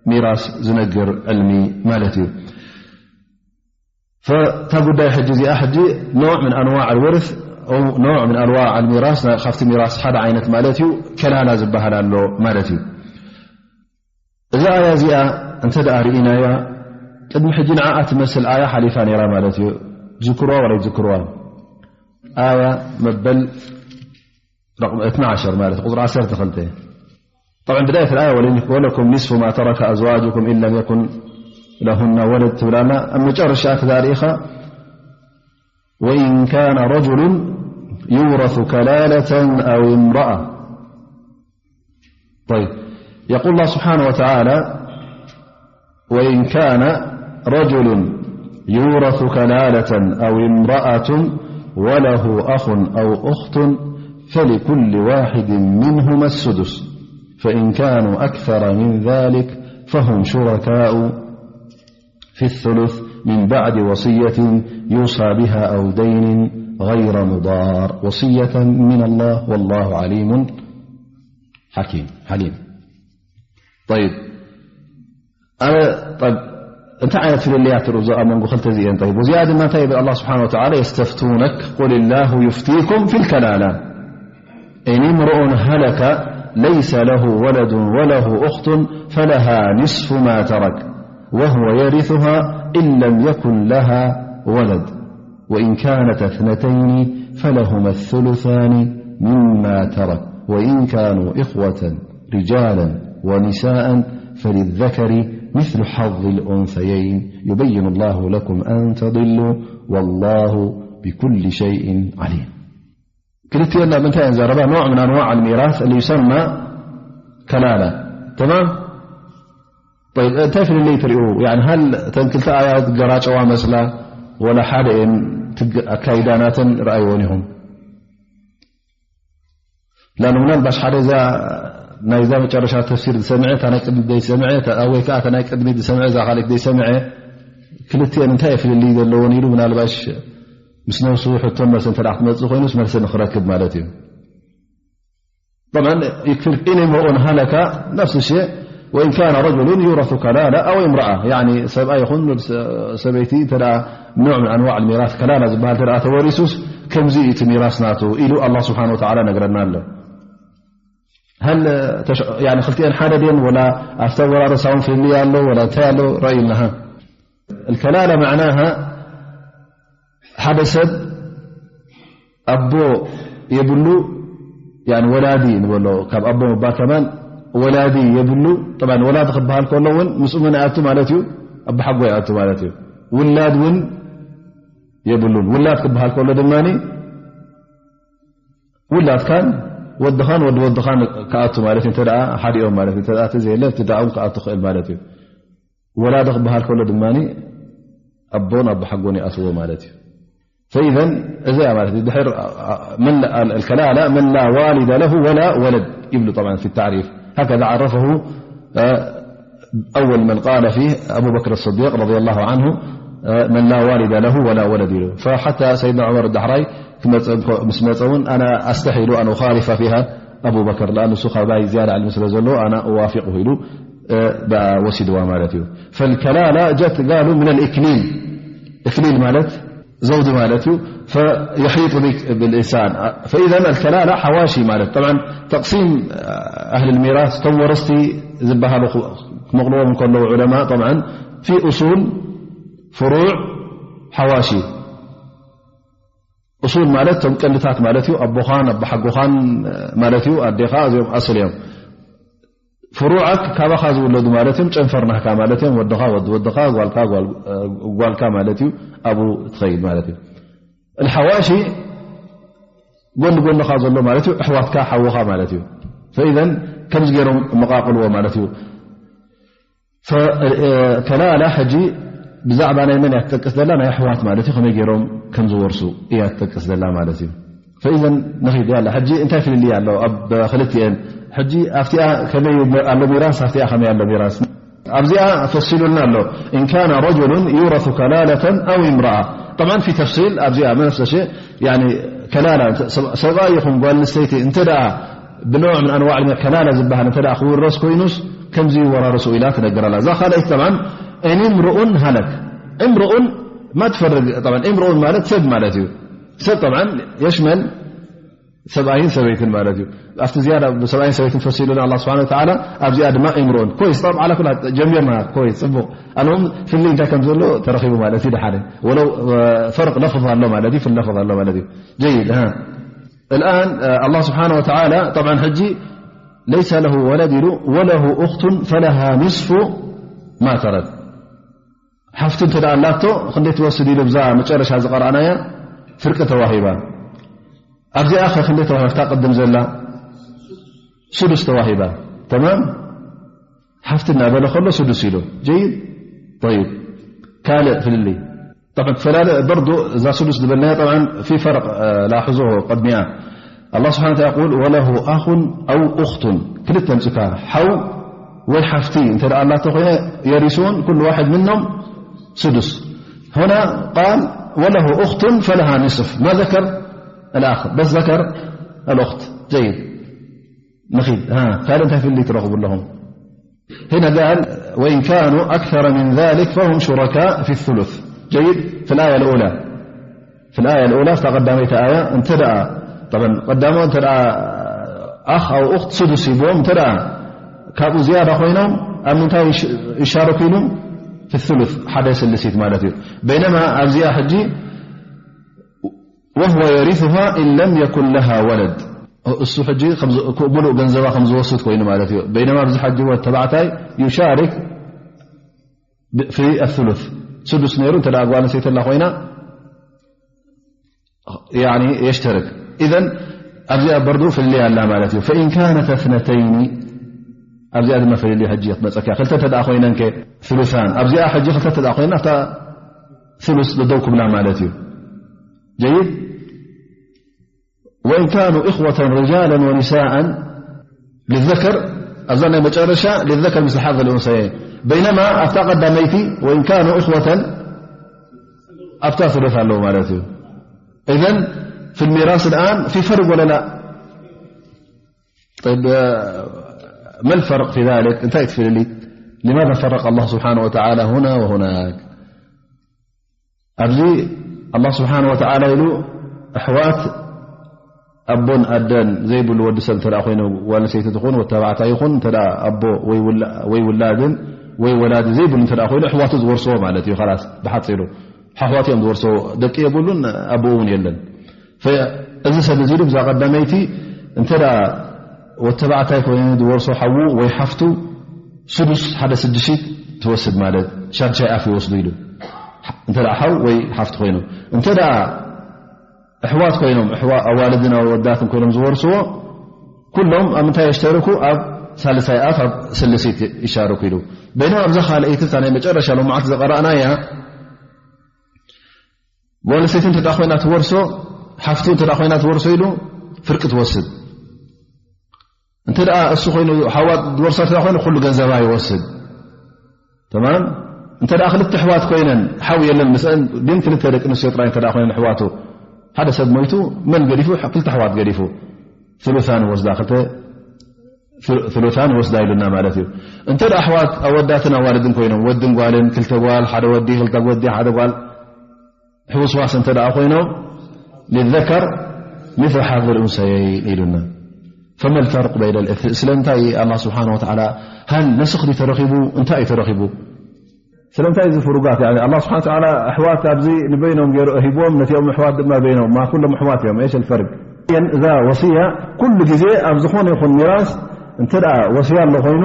ሚራስ ዝነግር ዕልሚ ማለት እዩ። ፈታ ጉዳይ ሕጂ እዚኣ ሕጂ ኖዕ ምን ኣንዋዕ ኣልወርስ፣ ኖዕ ምን ኣንዋዕ ኣልሚራስ፣ ካብቲ ሚራስ ሓደ ዓይነት ማለት እዩ፣ ከላላ ዝበሃል ኣሎ ማለት እዩ። እዛ ኣያ እዚኣ እንተ ደኣ ርኢናያ፣ ቅድሚ ሕጂ ንዓኣ ትመስል ኣያ ሓሊፋ ነይራ ማለት እዩ። ትዝክርዋ ወላ ይትዝክርዋ? ኣያ መበል ረቕም እትና ዓሸር ማለት ቁጽሪ ዓሰርተ ክልተ። طبعا بداية الآية: ولن-، ولكم نصف ما ترك أزواجكم إن لم يكن لهن ولد ትብላና። ኣብ መጨረሻ ክዛርኢኻ وإن كان رجل يورث كلالة أو امرأة. طيب، يقول الله سبحانه وتعالى: وإن كان رجل يورث كلالة أو امرأة وله أخ أو أخت فلكل واحد منهما السدس، فإن كانوا أكثر من ذلك فهم شركاء في الثلث من بعد وصية يوصى بها أو دين غير مضار، وصية من الله والله عليم حكيم، حليم. طيب. أنا، طيب، እንታይ ዓይነት ፍልልያት ትርኢ ኣብ መንጎ ክልተ እዚአን? ጠይብ፣ እዚኣ ድማ እንታይ ይብል ኣላህ ስብሓነ ወተዓላ? የስተፍቱነክ ቁል ላሁ ዩፍቲኩም ፊል ከላላ ኢን እምርኡን ሃለከ ለይሰ ለሁ ወለዱን ወለሁ ኡኽቱን ፈለሃ ኒስፉ ማ ተረክ ወሁወ የሪሱሃ ኢን ለም የኩን ለሃ ወለድ ወኢን ካነታ እትነተይኒ ፈለሁመ ሱሉሳኒ ሚማ ተረክ ወኢን ካኑ ኢኽወተን ሪጃለን ወኒሳአን ፈሊዘከሪ ሚስሉ ሐዚል ኡንሰየይን ዩበይኑ ላሁ ለኩም ኣን ተድሉ ወላሁ ብኩሊ ሸይእን ዓሊም። ክልቲኤን ኣብ ምንታይ እየን ዘረባ? ኖዕ ምን ኣንዋዕ ኣልሚራስ ዩሰማ ከላላ። ተማም። ጠይብ፣ እንታይ ፍልልይ ትሪኡ? ያኒ፣ ሃል እተን ክልተ ኣያት ገራጨዋ መስላ ወላ ሓደ እየን ትግ-፣ ኣካይዳ ናተን ረኣይዎን ኢኹም? ላሉ ምናልባሽ ሓደ እዛ ናይዛ መጨረሻ ተፍሲር ዝሰምዐ፣ እታ ናይ ቅድሚት ዘይሰምዐ፣ እታ፣ ወይ ከኣ እታ ናይ ቅድሚት ዝሰምዐ፣ እዛ ካልኣይት ዘይሰምዐ፣ ክልቲኤን እንታይ ፍልልይ ዘለዎን ኢሉ ምናልባሽ ምስ ነብሱ ሕቶን መልሲ እንተ ደኣ ክትመጽእ ኮይኑስ መልሲ ንኽረክብ ማለት እዩ። طبعا يكفي إن امرؤ هلك نفس الشيء وإن كان رجل يورث كلالة أو امرأة، يعني ሰብኣይ ይኹን ሰበይቲ እንተ ደኣ ኖዕ ምን ኣንዋዕ ሚራስ ከላላ ዝበሃል እንተ ደኣ ተወሪሱስ ከምዚ እዩ እቲ ሚራስ ናቱ ኢሉ ኣላህ ስብሓን ወተዓላ ነግረና ኣሎ። ሀል ተሽ-፣ ያኒ ክልቲኤን ሓደ ድየን ወላ ኣብቲ ኣወራረሳ እውን ፍልልይ ኣሎ ወላ እንታይ ኣሎ? ረእዩልና። ሃ። الكلالة معناها ሓደ ሰብ ኣቦ የብሉ፣ ያኒ ወላዲ ንበሎ፣ ካብ ኣቦ ምባል ከማን ወላዲ የብሉ። ጠብዓን ወላዲ ክበሃል ከሎ እውን ምስኡ መን ይኣቱ ማለት እዩ? ኣቦሓጎ ይኣቱ ማለት እዩ። ውላድ እውን የብሉን። ውላድ ክበሃል ከሎ ድማ ውላድካን ወድኻን ወዲ ወድኻን ክኣቱ ማለት እዩ። እንተ ደኣ ሓዲኦም ማለት እዩ። እንተ ደኣ እቲ ዘየለ እቲ ደኣ እውን ክኣቱ ክእል ማለት እዩ። ወላዲ ክበሃል ከሎ ድማ ኣቦን ኣቦሓጎን ይኣትዎ ማለት እዩ። فإذا እዚኣ ማለት እዩ። ድሕር ምን፣ الكلالة من لا والد له ولا ولد ይብሉ طبعا في التعريف. هكذا عرفه، آه، أول من قال فيه أبو بكر الصديق رضي الله عنه، آه، من لا والد له ولا ولد ኢሉ። فحتى سيدنا عمر ዳሕራይ ክመጽእ እንኮ-፣ ምስ መጸ እውን أنا أستحي له أن أخالف فيها أبو بكر، لأن ንሱ ካባይ ዝያዳ ዕልሚ ስለ ዘለዎ أنا أوافقه ኢሉ፣ እ፣ ብኣ ወሲድዋ ማለት እዩ። فالكلالة جت قالوا من الإكليل، إكليل ማለት ዘውዲ ማለት እዩ። فيحيط بك بالإنسان. فإذا الكلالة حواشي ማለት طبعا تقسيم أهل الميراث እቶም ወረስቲ ዝበሃሉ ክመቕልዎም እንከለዉ ዑለማ طبعا في أصول فروع حواشي። أصول ማለት እቶም ቀንድታት ማለት እዩ። ኣቦኻን ኣቦሓጎኻን ማለት እዩ። ኣዴኻ እዚኦም ኣስል እዮም። ፍሩዓት ካባኻ ዝውለዱ ማለት እዮም። ጨንፈር ናህካ ማለት እዮም። ወድኻ፣ ወዲ ወድኻ፣ ጓልካ፣ ጓል-፣ ጓልካ ማለት እዩ። ኣብኡ ትኸይድ ማለት እዩ። الحواشي ጎኒ ጎንኻ ዘሎ ማለት እዩ። ኣሕዋትካ፣ ሓውኻ ማለት እዩ። فإذا ከምዚ ገይሮም መቓቕልዎ ማለት እዩ። ፈ-፣ ከላላ ሕጂ ብዛዕባ ናይ መን እያ ትጠቅስ ዘላ? ናይ ኣሕዋት ማለት እዩ። ከመይ ገይሮም ከም ዝወርሱ እያ ትጠቅስ ዘላ ማለት እዩ። ፈኢዘን ንኺድ ያላ። ሕጂ እንታይ ፍልልይ ኣሎ ኣብ ክልቲኤን? ሕጂ ኣብቲኣ ከመይ ኣሎ ሚራስ፣ ኣብቲኣ ከመይ ኣሎ ሚራስ? ኣብዚኣ ፈሲሉልና ኣሎ። إن كان رجل يورث كلالة أو امرأة. طبعا في تفصيل ኣብዚኣ نفس الشيء، يعني ከላላ ሰብ-፣ ሰብኣይ ይኹን ጓል ኣንስተይቲ እንተ ደኣ ብኖዕ ምን ኣንዋዕ ከላላ ዝበሃል እንተ ደኣ ክውረስ ኮይኑስ ከምዚ ይወራረሱ ኢላ ትነግር ኣላ። እዛ ካልኣይቲ طبعا إن امرؤ هلك، امرؤ ما تفرق طبعا، امرؤ ማለት ሰብ ማለት እዩ። ሰብ طبعا يشمل ሰብኣይን ሰበይትን ማለት እዩ። ኣብቲ ዝያዳ ብሰብኣይን ሰበይትን ፈሲሉና ኣላህ ስብሓነ ወተዓላ፣ ኣብዚኣ ድማ እምርኡን ኮይስ። ጠብ ዓላ ኩላ ጀሚርና ኮይስ፣ ጽቡቕ። ኣልሙም ፍልይ እንታይ ከም ዘሎ ተረኺቡ ማለት እዩ። ደሓደ ወለው ፈርቅ ለፍዝ ኣሎ ማለት እዩ፣ ፍል ለፍዝ ኣሎ ማለት እዩ። ጀይድ፣ ሃ። الآن ኣላህ ስብሓነ ወተዓላ ጠብዓን ሕጂ ለይሰ ለሁ ወለድ ኢሉ፣ ወለሁ ኡኽቱን ፈለሃ ኒስፉ ማ ተረክ። ሓፍቲ እንተ ደኣ ኣላቶ ክንደይ ትወስድ ኢሉ ብዛ መጨረሻ ዝቐረኣናያ ፍርቂ ተዋሂባ። ኣብዚኣ ኸ ክንደይ ተዋሂባ? እታ ቅድም ዘላ ስዱስ ተዋሂባ። ተማም? ሓፍቲ እናበለ ከሎ ስዱስ ኢሉ። ጀይድ? ጠይብ። ካልእ ፍልልይ። ጠብዓን ትፈላለ በርዱ እዛ ስዱስ ዝበልናያ ጠብዓን ፊ ፈርቕ፣ እ፣ ላሕዙሁ ቅድሚኣ። ኣላህ ስብሓነ ወተዓላ የቁል፣ "ወለሁ ኣኹን ኣው ኡኽቱን።" ክልተ ኣምጽካ፣ ሓው ወይ ሓፍቲ እንተ ደኣ ኣላቶ ኮይነ የሪስዎን ኩሉ ዋሕድ ምኖም ስዱስ። هنا قال: "ወለሁ ኡኽቱን ፈለሃ ኒስፍ." ما ذكر الأخ، بس ذكر الأخت. ጀይድ። ንኺድ። ሃ፣ ካልእ እንታይ ፍልልይ ትረኽቡ ኣለኹም? هنا قال: "وإن كانوا أكثر من ذلك فهم شركاء في الثلث". جيد؟ في الآية الأولى، في الآية الأولى، في تقدميت آية، انت دعا. طبعا، قدامه انت دعا أخ أو أخت سدس يبوم، انت دعا كابو زيادة خوينهم، أم انت يش-، يشارك لهم في الثلث، حدا سلسيت مالتي. بينما أبزيا حجي وهو يرثها إن لم يكن لها ولد. እሱ ሕጂ ከም ዝ-፣ ምሉእ ገንዘባ ከም ዝወስድ ኮይኑ ማለት እዩ። በይነማ ኣብዚ ሕጂ ወድ ተባዕታይ يشارك في الثلث، ስዱስ ነይሩ። እንተ ደኣ ጓል ኣንስተይቲ ኣላ ኮይና፣ يعني يشترك. إذن ኣብዚኣ በርዱ ፍልልይ ኣላ ማለት እዩ። فإن كانت اثنتين، ኣብዚኣ ድማ ፍልልይ ሕጂ ክትመጸካ። ክልተ እንተ ደኣ ኮይነን ከ ثلثان። ኣብዚኣ ሕጂ ክልተ እንተ ደኣ ኮይና፣ ኣብታ ثلث ደው ክብላ ማለት እዩ። جيد؟ "وإن كانوا إخوة رجالا ونساء للذكر"፣ ኣብዛ ናይ መጨረሻ "للذكر مثل حظ الأنثيين". بينما ኣብታ ቀዳመይቲ "وإن كانوا إخوة" ኣብታ ثلث ኣለዉ ማለት እዩ። إذن في الميراث الآن في فرق ولا لا؟ طيب، ما الفرق في ذلك؟ እንታይ ትፍልልይ؟ لماذا فرق الله سبحانه وتعالى هنا وهناك؟ ኣብዚ ኣላህ ስብሓን ወተዓላ ኢሉ፣ ኣሕዋት ኣቦን ኣደን ዘይብሉ ወዲ ሰብ እንተ ደኣ ኮይኑ፣ ጓል ኣንስተይቲ ትኹን ወተባዕታይ ይኹን፣ እንተ ደኣ ኣቦ ወይ ውላ-፣ ወይ ውላድን ወይ ወላዲ ዘይብሉ እንተ ደኣ ኮይኑ፣ ኣሕዋቱ ዝወርስዎ ማለት እዩ። ኸላስ፣ ብሓጺሩ ኣሕዋት እዮም ዝወርስዎ። ደቂ የብሉን፣ ኣቦኡ እውን የለን። ፈ-፣ እዚ ሰብ እዚ ብዛ ቀዳመይቲ እንተ ደኣ ወተባዕታይ ኮይኑ ዝወርሶ ሓዉ ወይ ሓፍቱ፣ ስዱስ፣ ሓደ ስድሽት ትወስድ ማለት፣ ሻድሻይ ኣፍ ይወስዱ ኢሉ። እንተ ደኣ ሓው ወይ ሓፍቲ ኮይኖም፣ እንተ ደኣ ኣሕዋት ኮይኖም፣ ኣሕዋ-፣ ኣዋልድን ኣወዳትን ኮይኖም ዝወርስዎ፣ ኩሎም ኣብ ምንታይ የሽተርኩ? ኣብ ሳልሳይ ኣፍ፣ ኣብ ስልሲት ይሻርኩ ኢሉ። በይና ኣብዛ ካልኣይቲ፣ እታ ናይ መጨረሻ ሎማዓት ዝቐረእናያ፣ ጓል ኣንስተይቲ እንተ ደኣ ኮይና ትወርሶ፣ ሓፍቱ እንተ ደኣ ኮይና ትወርሶ ኢሉ ፍርቂ ትወስድ። እንተ ደኣ እሱ ኮይኑ፣ ሓዋ ዝወርሳ እንተ ደኣ ኮይኑ፣ ኩሉ ገንዘባ ይወስድ። ተማም? እንተ ደኣ ክልተ ኣሕዋት ኮይነን፣ ሓው የለን ምስአን፣ ግን ክልተ ደቂ ኣንስትዮ ጥራይ እንተ ደኣ ኮይነን ኣሕዋቱ፣ ሓደ ሰብ ሞይቱ፣ መን ገዲፉ? ክልተ ኣሕዋት ገዲፉ። ثلثان ወስዳ፣ ክልተ ثل-، ثلثان ወስዳ ኢሉና ማለት እዩ። እንተ ደኣ ኣሕዋት ኣወዳትን ኣዋልድን ኮይኖም፣ ወድን ጓልን፣ ክልተ ጓል፣ ሓደ ወዲ፣ ክልተ ወዲ፣ ሓደ ጓል፣ ሕውስዋስ እንተ ደኣ ኮይኖም፣ للذكر مثل حظ الأنثيين ኢሉና። فما الفرق بين الاث-، ስለምንታይ ኣላህ ስብሓነ ወተዓላ፣ هل نسخ ድዩ ተረኺቡ? እንታይ እዩ ተረኺቡ? ስለምንታይ እዚ ፍሩጋት? ያኒ ኣላህ ስብሓነ ወተዓላ ኣሕዋት ኣብዚ ንበይኖም ገይሩ ሂብዎም፣ ነቲኦም ኣሕዋት ድማ በይኖም፣ ማ ኩሎም ኣሕዋት እዮም። إيش الفرق؟ እዛ ወስያ ኩሉ ግዜ ኣብ ዝኾነ ይኹን ሚራስ እንተ ደኣ ወስያ ኣሎ ኮይኑ፣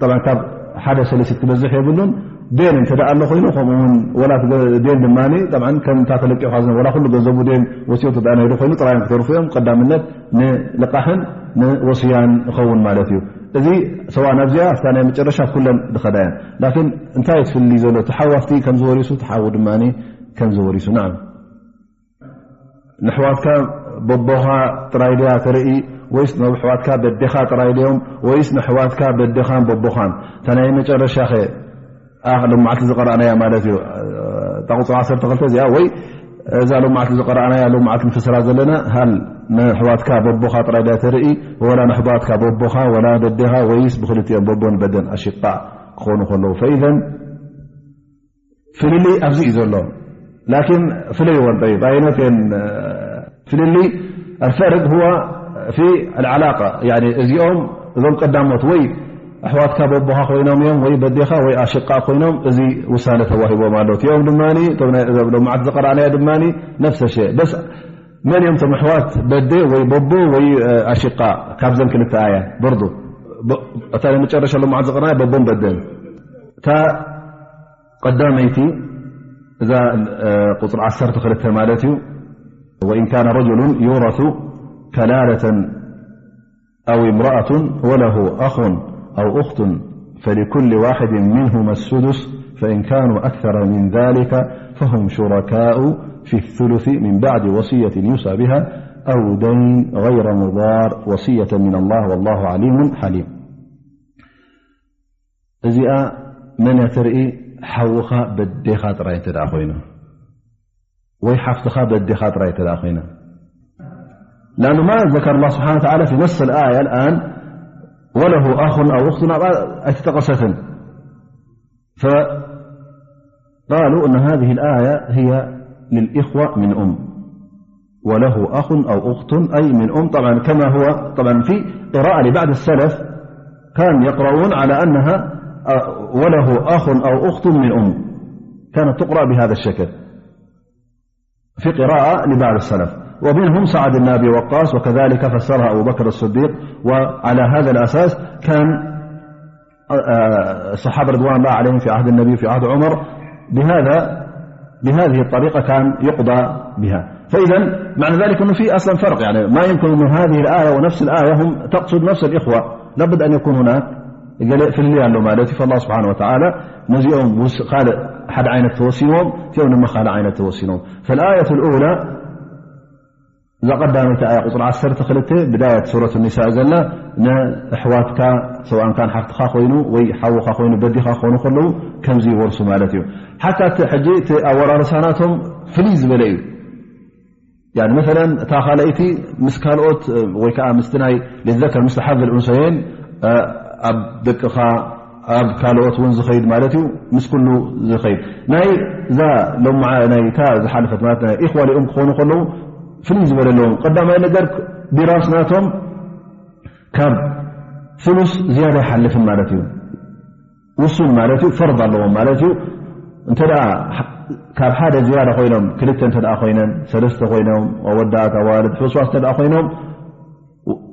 ጠብዓን ካብ ሓደ ሰለስት ክበዝሕ የብሉን። ዴን እንተ ደኣ ኣሎ ኮይኑ፣ ከምኡ እውን ወላ እቲ ገ-፣ ዴን ድማ፣ ጠብዓን ከምታ ተለቂኻ ዝነበ፣ ወላ ኩሉ ገንዘቡ ዴን ወስዮ እንተ ደኣ ነይሩ ኮይኑ፣ ጥራዮም ክተርፉ እዮም። ቀዳምነት ንልቃሕን ንወስያን ይኸውን ማለት እዩ። እዚ ሰዋእ ናብዚኣ፣ ኣብታ ናይ መጨረሻ ኩለን ዝኸዳ እየን። ላኪን እንታይ እዩ ትፍልልይ ዘሎ? እቲ ሓው ኣብቲ ከም ዝወሪሱ፣ እቲ ሓው ድማ ከም ዝወሪሱ። ነዓም። ንኣሕዋትካ በቦኻ ጥራይ ድያ ተርኢ፣ ወይስ ንኣሕዋትካ በዴኻ ጥራይ ድዮም፣ ወይስ ንኣሕዋትካ በዴኻን በቦኻን? እታ ናይ መጨረሻኸ፣ ኣ፣ ሎማዓልቲ ዝቐረኣናያ ማለት እዩ። እታ ቁጽሪ ዓሰርተ ክልተ እዚኣ፣ ወይ እዛ ሎማዓልቲ ዝቐረኣናያ፣ ሎማዓልቲ ንፍስራ ዘለና፣ ሃል ንኣሕዋትካ በቦኻ ጥራይ ድያ ተርኢ፣ ወላ ንኣሕዋትካ በቦኻ፣ ወላ በዴኻ፣ ወይስ ብኽልቲኦም በቦን በደን ኣሽቃ ክኾኑ ከለዉ? ፈኢዘን ፍልልይ ኣብዚ እዩ ዘሎ። ላኪን ፍለይወን፣ ጠይብ፣ ኣየኖት እየን፣ እ፣ ፍልልይ? الفرق هو في العلاقة، ያኒ እዚኦም፣ እዞም ቀዳሞት ወይ ኣሕዋትካ በቦኻ ኮይኖም እዮም ወይ በዴኻ ወይ ኣሽቃ ኮይኖም፣ እዚ ውሳነ ተዋሂቦም ኣሎ። እቲኦም ድማ፣ እቶም ናይ፣ እዞም ሎማዓት ዝቐረኣናዮ ድማ ነፍሰ ሸ። በስ መን እዮም እቶም ኣሕዋት በዴ ወይ በቦ ወይ፣ እ፣ ኣሽቃ ካብዘን ክልተ ኣያ? በርዱ፣ ብ-፣ እታ ናይ መጨረሻ ሎማዓት ዝቐረኣናዮ በቦን በደን። እታ ቀዳመይቲ እዛ፣ እ፣ ቁጽሪ ዓሰርተ ክልተ ማለት እዩ። وإن كان رجل يورث كلالة أو امرأة وله أخ أو أخت فلكل واحد منهما السدس فإن كانوا أكثر من ذلك فهم شركاء في الثلث من بعد وصية يوصى بها أو دين غير مضار وصية من الله والله عليم حليم. እዚኣ መን እያ ትርኢ? ሓውኻ በዴኻ ጥራይ እንተ ደኣ ኮይኑ፣ ወይ ሓፍትኻ በዴኻ ጥራይ እንተ ደኣ ኮይና። لأنه ما ذكر الله سبحانه وتعالى في نص الآية الآن وله أخ أو أخت أبا أتتقستن. فقالوا أن هذه الآية هي للإخوة من أم، وله أخ أو أخت، أي من أم. طبعا كما هو طبعا في قراءة لبعض السلف كان يقرؤون على أنها، آه، وله أخ أو أخت من أم، كانت تقرأ بهذا الشكل في قراءة لبعض السلف، ومنهم سعد بن أبي وقاص، وكذلك فسرها أبو بكر الصديق. وعلى هذا الأساس كان، آه، الصحابة رضوان الله عليهم في عهد النبي وفي عهد عمر بهذا، بهذه الطريقة كان يقضى بها. فإذا معنى ذلك أنه في أصلا فرق، يعني ما يمكن أن هذه الآية ونفس الآية هم تقصد نفس الإخوة، لابد أن يكون هناك قال في اللي عنده مالتي. فالله سبحانه وتعالى نزيهم وس-، قال حد عينة توسينهم، تيون ما قال عينة توسينهم. فالآية الأولى، إذا قدمت آية قطر عشرة خلته بداية سورة النساء زلة، نحواتك سواء كان حفتخا خوينو وي حوخا خوينو بديخا خونو خلو كمزي ورسو مالتي. حتى تحجي تأورا رساناتهم فليز بلئي. يعني مثلا تاخالئتي مسكالوت ويكا مستناي للذكر مثل حظ الأنثيين، آه، أب دقخا أب كالوت ونزخيد مالتي مسكلو زخيد. ناي ذا لو مع ناي تا زحلفت مالتنا إخوة لأم خونو خلو ፍልይ ዝበለ ኣለዎም። ቀዳማይ ነገር ቢራስ ናቶም ካብ ስሉስ ዝያዳ ይሓልፍን ማለት እዩ። ውሱን ማለት እዩ፣ ፈርድ ኣለዎም ማለት እዩ። እንተ ደኣ ካብ ሓደ ዝያዳ ኮይኖም፣ ክልተ እንተ ደኣ ኮይነን፣ ሰለስተ ኮይኖም፣ ኣወዳት፣ ኣዋልድ፣ ሕውስዋስ እንተ ደኣ ኮይኖም፣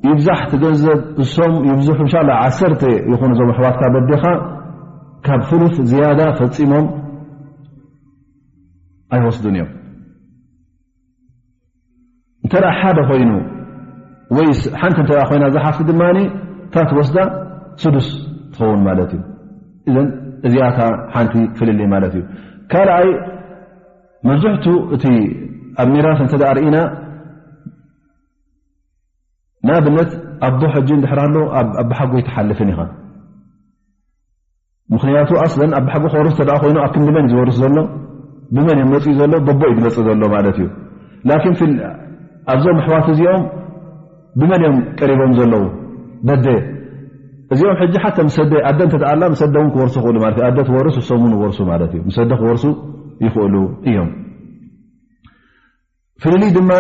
ይብዛሕ እቲ ገንዘብ እሶም ይብዝሑ፣ እንሻላ ዓሰርተ ይኹኑ እዞም ኣሕዋትካ በዴኻ፣ ካብ ስሉስ ዝያዳ ፈጺሞም ኣይወስዱን እዮም። እንተ ደኣ ሓደ ኮይኑ ወይ ሓንቲ እንተ ኮይና ዝሓፍቲ ድማ እታ ትወስዳ ስዱስ ትኸውን ማለት እዩ። እዘን እዚኣታ ሓንቲ ፍልልይ ማለት እዩ። ካልኣይ መብዝሕቱ እቲ ኣብ ሚራስ እንተ ደኣ ርኢና ንኣብነት ኣቦ ሕጂ እንድሕር ኣሎ ኣብ ኣቦሓጎ ኣይትሓልፍን ኢኻ። ምኽንያቱ ኣስለን ኣቦሓጎ ክወርስ ተደኣ ኮይኑ ኣብ ክንዲ መን ዝወርስ ዘሎ? ብመን እዮም መፅኡ ዘሎ? በቦ እዩ ዝመፅእ ዘሎ ማለት እዩ። ላኪን ፊል ኣብዞም ኣሕዋት እዚኦም ብመን እዮም ቀሪቦም ዘለዉ? በደ እዚኦም ሕጂ ሓተ ምሰደ ኣደ እንተ ደኣ ኣላ ምሰደ እውን ክወርሱ ይኽእሉ ማለት እዩ። ኣደ ትወርስ እሶም እውን ይወርሱ ማለት እዩ። ምሰደ ክወርሱ ይኽእሉ እዮም። ፍልልይ ድማ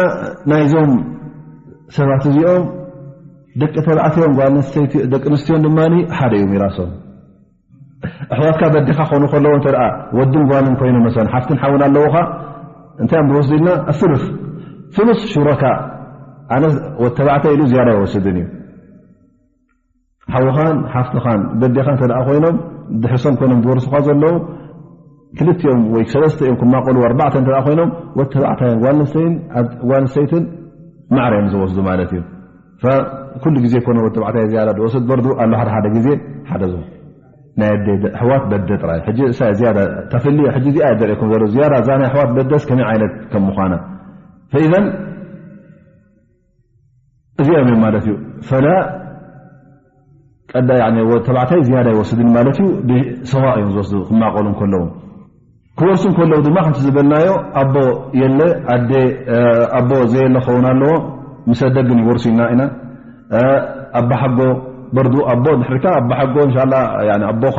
ናይዞም ሰባት እዚኦም ደቂ ተባዕትዮም ጓል ኣንስተይቲ ደቂ ኣንስትዮን ድማ ሓደ እዩ ሚራሶም። ኣሕዋትካ በዲኻ ክኾኑ ከለዉ እንተ ደኣ ወድን ጓልን ኮይኑ መሰን ሓፍትን ሓውን ኣለዉኻ እንታይ እዮም ዝወስዱ ኢልና ኣስሉስ ስሉስ ሹረካ ኣነ ወዲ ተባዕታይ ኢሉ ዝያዳ ይወስድን እዩ። ሓውኻን ሓፍትኻን በዴኻ እንተ ደኣ ኮይኖም ድሕርሶም ኮይኖም ዝወርሱኻ ዘለዉ ክልቲኦም ወይ ሰለስተ እዮም ክማቐሉ ኣርባዕተ እንተ ደኣ ኮይኖም ወዲ ተባዕታይን ጓል ኣንስተይን ጓል ኣንስተይትን ማዕረ እዮም ዝወስዱ ማለት እዩ። ኩሉ ግዜ ኮነ ወዲ ተባዕታይ ዝያዳ ዝወስድ በርዱ ኣሎ ሓደ ሓደ ግዜ ሓደ ዞም ናይ ኣደ ኣሕዋት በደ ጥራይ ሕጂ እሳ ዝያዳ ተፍሊ ሕጂ እዚኣ ዘርእኩም ዘሎ ዝያዳ እዛ ናይ ኣሕዋት በደስ ከመይ ዓይነት ከም ምዃና ፈኢዘን እዚኦም እዮም ማለት እዩ። ፈላ ቀዳ ተባዕታይ ዝያዳ ይወስድን ማለት እዩ። ብሰዋ እዮም ዝወስዱ ክማቐሉ ከለዉ ክወርሱ ከለዉ ድማ ከምቲ ዝበልናዮ ኣቦ የለ ኣደ ኣቦ ዘየለ ክኸውን ኣለዎ። ምስ ኣደ ግን ይወርሱ ኢና ኢና ኣባሓጎ በርዱ ኣቦ ድሕሪካ ኣባሓጎ እንሻላ ኣቦኻ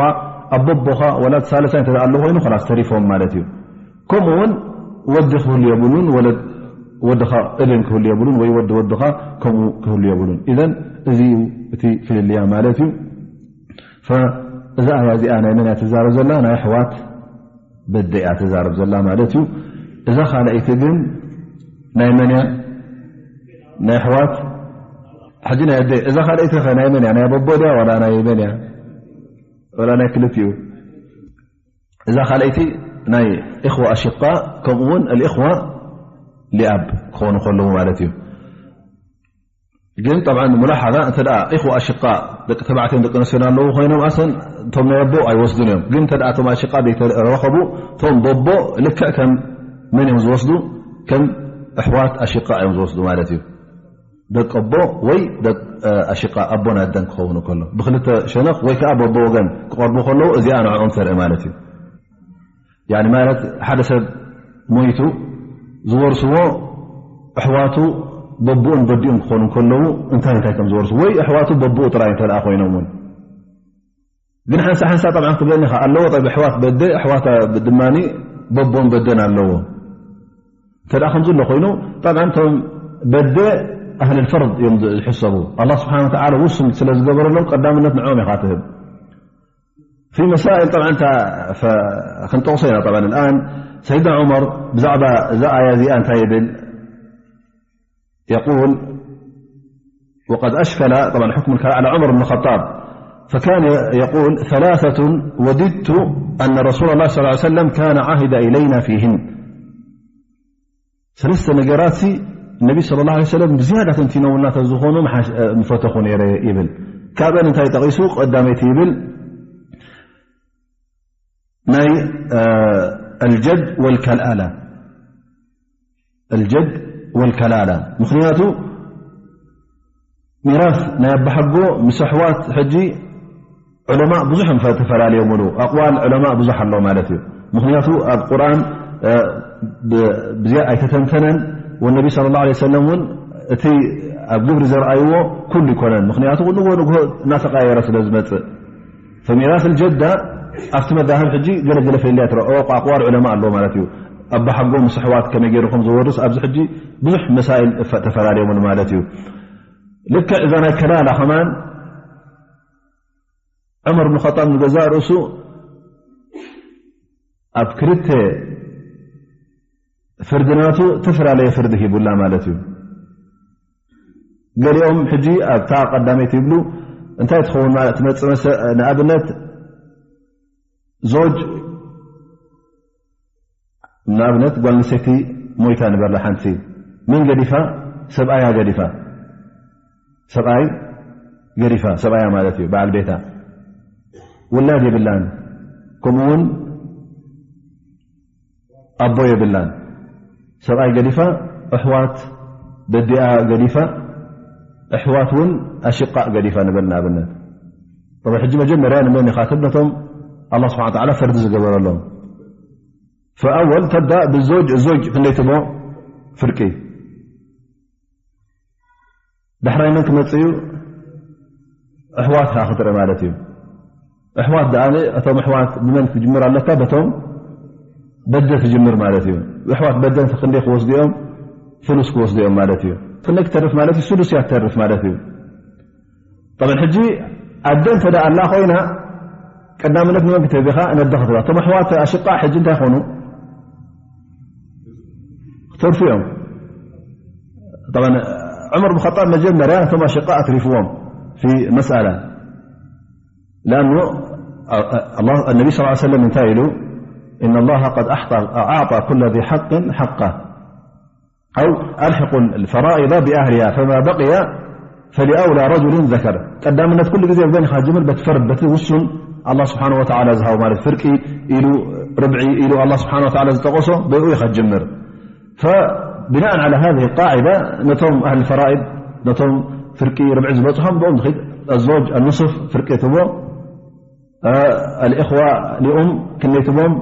ኣቦ ኣቦኻ ወላ ሳለሳይ እንተ ኣሎ ኮይኑ ላስ ተሪፎም ማለት እዩ። ከምኡ እውን ወዲ ክህሉ የብሉን ወለድ ወድኻ እብን ክህሉ የብሉን ወይ ወዲ ወድኻ ከምኡ ክህሉ የብሉን። ኢዘን እዚ እዩ እቲ ፍልልያ ማለት እዩ። እዛ ኣያ እዚኣ ናይ መን እያ ትዛረብ ዘላ? ናይ ኣሕዋት በደ እያ ትዛረብ ዘላ ማለት እዩ። እዛ ካልኣይቲ ግን ናይ መን እያ? ናይ ኣሕዋት ሕጂ ናይ ኣደ እዛ ካልኣይቲ ኸ ናይ መን እያ? ናይ በቦ ድያ ዋላ ናይ መን እያ? ዋላ ናይ ክልቲኡ? እዛ ካልኣይቲ ናይ እኽዋ ኣሽቃ ከምኡ እውን እልእኽዋ ሊኣብ ክኾኑ ከለዉ ማለት እዩ። ግን ጠብዓ ሙላሓዛ እንተ ደኣ እኽዋ ኣሽቃ ደቂ ተባዕትዮን ደቂ ኣንስትዮን ኣለዉ ኮይኖም ኣሰን እቶም ናይ ኣቦ ኣይወስዱን እዮም። ግን እንተ ደኣ እቶም ኣሽቃ ዘይተረኸቡ እቶም በቦ ልክዕ ከም መን እዮም ዝወስዱ? ከም ኣሕዋት ኣሽቃ እዮም ዝወስዱ ማለት እዩ። ደቂ ኣቦ ወይ ኣሽቃ ኣቦን ኣደን ክኸውን ከሎ ብክልተ ሸነኽ ወይ ከዓ በቦ ወገን ክቐርቡ ከለዉ እዚኣ ንዕኦም ተርኢ ማለት እዩ። ያኒ ማለት ሓደ ሰብ ሞይቱ ዝወርስዎ ኣሕዋቱ በብኡን በዲኡን ክኾኑ ከለዉ እንታይ እንታይ ከም ዝወርሱ ወይ ኣሕዋቱ በብኡ ጥራይ እንተ ደኣ ኮይኖም እውን ግን ሓንሳ ሓንሳ ጠብዓ ክትብለኒ ኸ ኣለዎ ጠብ ኣሕዋት በደ ኣሕዋት ድማ በቦን በደን ኣለዎ። እንተ ደኣ ከምዚ ኣሎ ኮይኑ ጠብዓ እቶም በደ ኣህል ፈርድ እዮም ዝሕሰቡ። ኣላ ስብሓን ወተዓላ ውሱን ስለ ዝገበረሎም ቀዳምነት ንዕኦም ኢኻ ትህብ። في مسائل طبعا تا- ف- ክንጠቕሶ ኢና طبعا الآن سيدنا عمر ብዛዕባ እዛ ኣያ እዚኣ እንታይ ይብል يقول وقد أشكل طبعا حكم الكراهة على عمر بن الخطاب فكان يقول ثلاثة وددت أن رسول الله صلى الله عليه وسلم كان عهد إلينا فيهن ሰለስተ ነገራት ነቢ صلى الله عليه وسلم ብዝያዳ ተንቲኖምና ተዝኾኑ ምሓሽ- ምፈተኹ ነይረ ይብል። ካብአን እንታይ ጠቒሱ ቀዳመይቲ ይብል ናይ الجد والكلالة الجد والكلالة ምኽንያቱ ሚራስ ናይ ኣባሓጎ ምስ ኣሕዋት ሕጂ ዑለማእ ብዙሕ ተፈላለዮምሉ ኣቕዋል ዑለማእ ብዙሕ ኣሎ ማለት እዩ። ምኽንያቱ ኣብ ቁርኣን ብዝያ ኣይተተንተነን ወነቢ صلى الله عليه وسلم እውን እቲ ኣብ ግብሪ ዘርኣይዎ ኩሉ ይኮነን። ምኽንያቱ ንጎ ንጎ እናተቃየረ ስለ ዝመፅእ فميراث الجدة ኣብቲ መዛህብ ሕጂ ገለገለ ፈለያ ትረኦ ኣቕዋል ዑለማ ኣሎ ማለት እዩ። ኣባሓጎ ምስ ኣሕዋት ከመይ ገይሩ ከም ዝወርስ ኣብዚ ሕጂ ብዙሕ መሳይል ተፈላለዮምሉ ማለት እዩ። ልክዕ እዛ ናይ ከላላ ከማን ዑመር ብን ኸጣብ ንገዛእ ርእሱ ኣብ ክልተ ፍርዲ ናቱ ተፈላለየ ፍርዲ ሂቡላ ማለት እዩ። ገሊኦም ሕጂ ኣብታ ቀዳመይቲ ይብሉ እንታይ ትኸውን ማለት ትመጽእ መሰ ንኣብነት ዞጅ ንኣብነት ጓል ኣንስተይቲ ሞይታ ንበላ ሓንቲ መን ገዲፋ ሰብኣያ ገዲፋ ሰብኣይ ገዲፋ ሰብኣያ ማለት እዩ በዓል ቤታ ውላድ የብላን ከምኡ እውን ኣቦ የብላን ሰብኣይ ገዲፋ ኣሕዋት በዲኣ ገዲፋ ኣሕዋት እውን ኣሽቃእ ገዲፋ ንበል ንኣብነት ሕጂ መጀመርያ ንመን ይኻትብ ነቶም ኣላ ስብሓን ተዓላ ፈርዲ ዝገበረሎም ፈኣወል ተብዳ ብዞጅ ዞጅ ክንደይ ትቦ ፍርቂ ዳሕራይ መን ክመጽእ እዩ ኣሕዋት ከዓ ክትርኢ ማለት እዩ ኣሕዋት ደኣ እቶም ኣሕዋት ብመን ክጅምር ኣለካ በቶም በደ ትጅምር ማለት እዩ ኣሕዋት በደን ክንደይ ክወስዱ እዮም ثلث ክወስዱ እዮም ማለት እዩ ክንደይ ክተርፍ ማለት እዩ ثلث እያ ትተርፍ ማለት እዩ طبعا ሕጂ ኣደ እንተ ደኣ ኣላ ኮይና ቀዳምነት ንመን ክትህብ ኢኻ ነደ ክትህባ እቶም ኣሕዋት ኣሽቃ ሕጂ እንታይ ኮኑ ክተርፉ እዮም طبعا عمر بن الخطاب መጀመርያ እቶም ኣሽቃ ኣትሪፍዎም في مسألة لأنه النبي صلى الله عليه وسلم እንታይ ኢሉ إن الله قد أعطى كل ذي حق حقه أو ألحقوا الفرائض بأهلها فما بقي فلأولى رجل ذكر ቀዳምነት ኩሉ ግዜ በን ኢኻ ጅምር በቲ ፈርድ በቲ ውሱን ኣላ ስብሓን ወተዓላ ዝሃቡ ማለት ፍርቂ ኢሉ ርብዒ ኢሉ ኣላ ስብሓን ወተዓላ ዝጠቀሶ ብኡ ኢኻ ጅምር فبناء على هذه القاعدة ነቶም أهل الفرائض ነቶም ፍርቂ ርብዒ ዝበፅሖም ብኦም ዝኽድ الزوج النصف ፍርቂ ትቦ الإخوة لأم ክንደይ ትቦም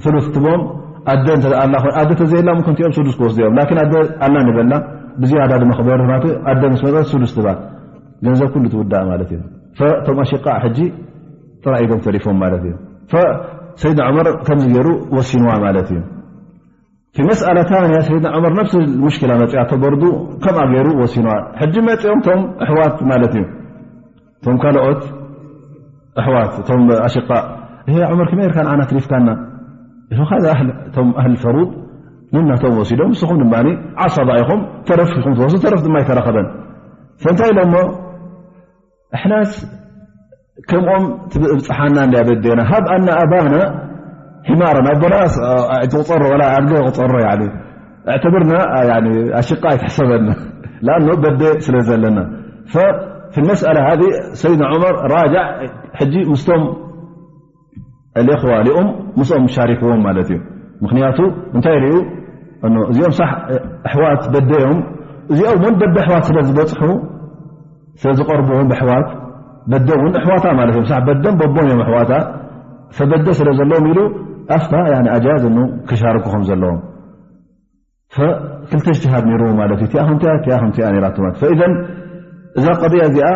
ثلث ትቦም ኣደ እንተ ኣላ ኣደ ተዘይላ ምኩን ቲኦም ሱዱስ ክወስዱ እዮም ላኪን ኣደ ኣላ ንበላ ብዝያዳ ድማ ክበርር ማለት ኣደ ምስ መፀት ሱዱስ ትባ ገንዘብ ኩሉ ትውዳእ ማለት እዩ እቶም ኣሽቃ ሕጂ ጥራይ ኢዶም ተሪፎም ማለት እዩ ሰይድና ዑመር ከምዚ ገይሩ ወሲንዋ ማለት እዩ في مسألة ثانية سيدنا عمر نفس المشكلة መፅያቶ برضو ከምኣ ገይሩ ወሲንዋ ሕጂ መፅኦም ቶም ኣሕዋት ማለት እዩ እቶም ካልኦት ኣሕዋት እቶም ኣሽቃ ይሄ ዑመር ከመይ ርካ ንዓና ትሪፍካና እቶም ኣህል ፈሩድ ንናቶም ወሲዶም ንስኹም ድማ ዓሳባ ኢኹም ተረፍ ኢኹም ትወስዱ ተረፍ ድማ ኣይተረኸበን ፈንታይ ኢሎሞ ኣሕናስ ከምኦም ትብብፅሓና እንድያ በዴና ሃብ ኣና ኣባና ሒማረን ኣቦና ኣይትቁፀሮ ወላ ኣድገ ቁፀሮ እዕትብርና ኣሽቃ ኣይትሕሰበና ላኣኖ በደ ስለ ዘለና في المسألة هذه سيدنا عمر راجع ሕጂ ምስቶም الإخوة لأم ምስኦም ሻሪክዎም ማለት እዩ ምክንያቱ እንታይ ሪኡ እዚኦም ሳሕ ኣሕዋት በደዮም እዚኦም እውን በደ ኣሕዋት ስለ ዝበፅሑ ስለ ዝቐርቡ እውን ብኣሕዋት በደ እውን ኣሕዋታ ማለት እዮም ሳሕ በደን በቦን እዮም ኣሕዋታ ፈበደ ስለ ዘለዎም ኢሉ ኣፍታ ኣጃዝ ክሻርኩ ከም ዘለዎም ክልተ እጅትሃድ ነይርዎ ማለት እዩ። እቲኣ ከምቲኣ፣ እቲኣ ከምቲኣ ነይራቶ ማለት። ፈኢዘን እዛ ቀضያ እዚኣ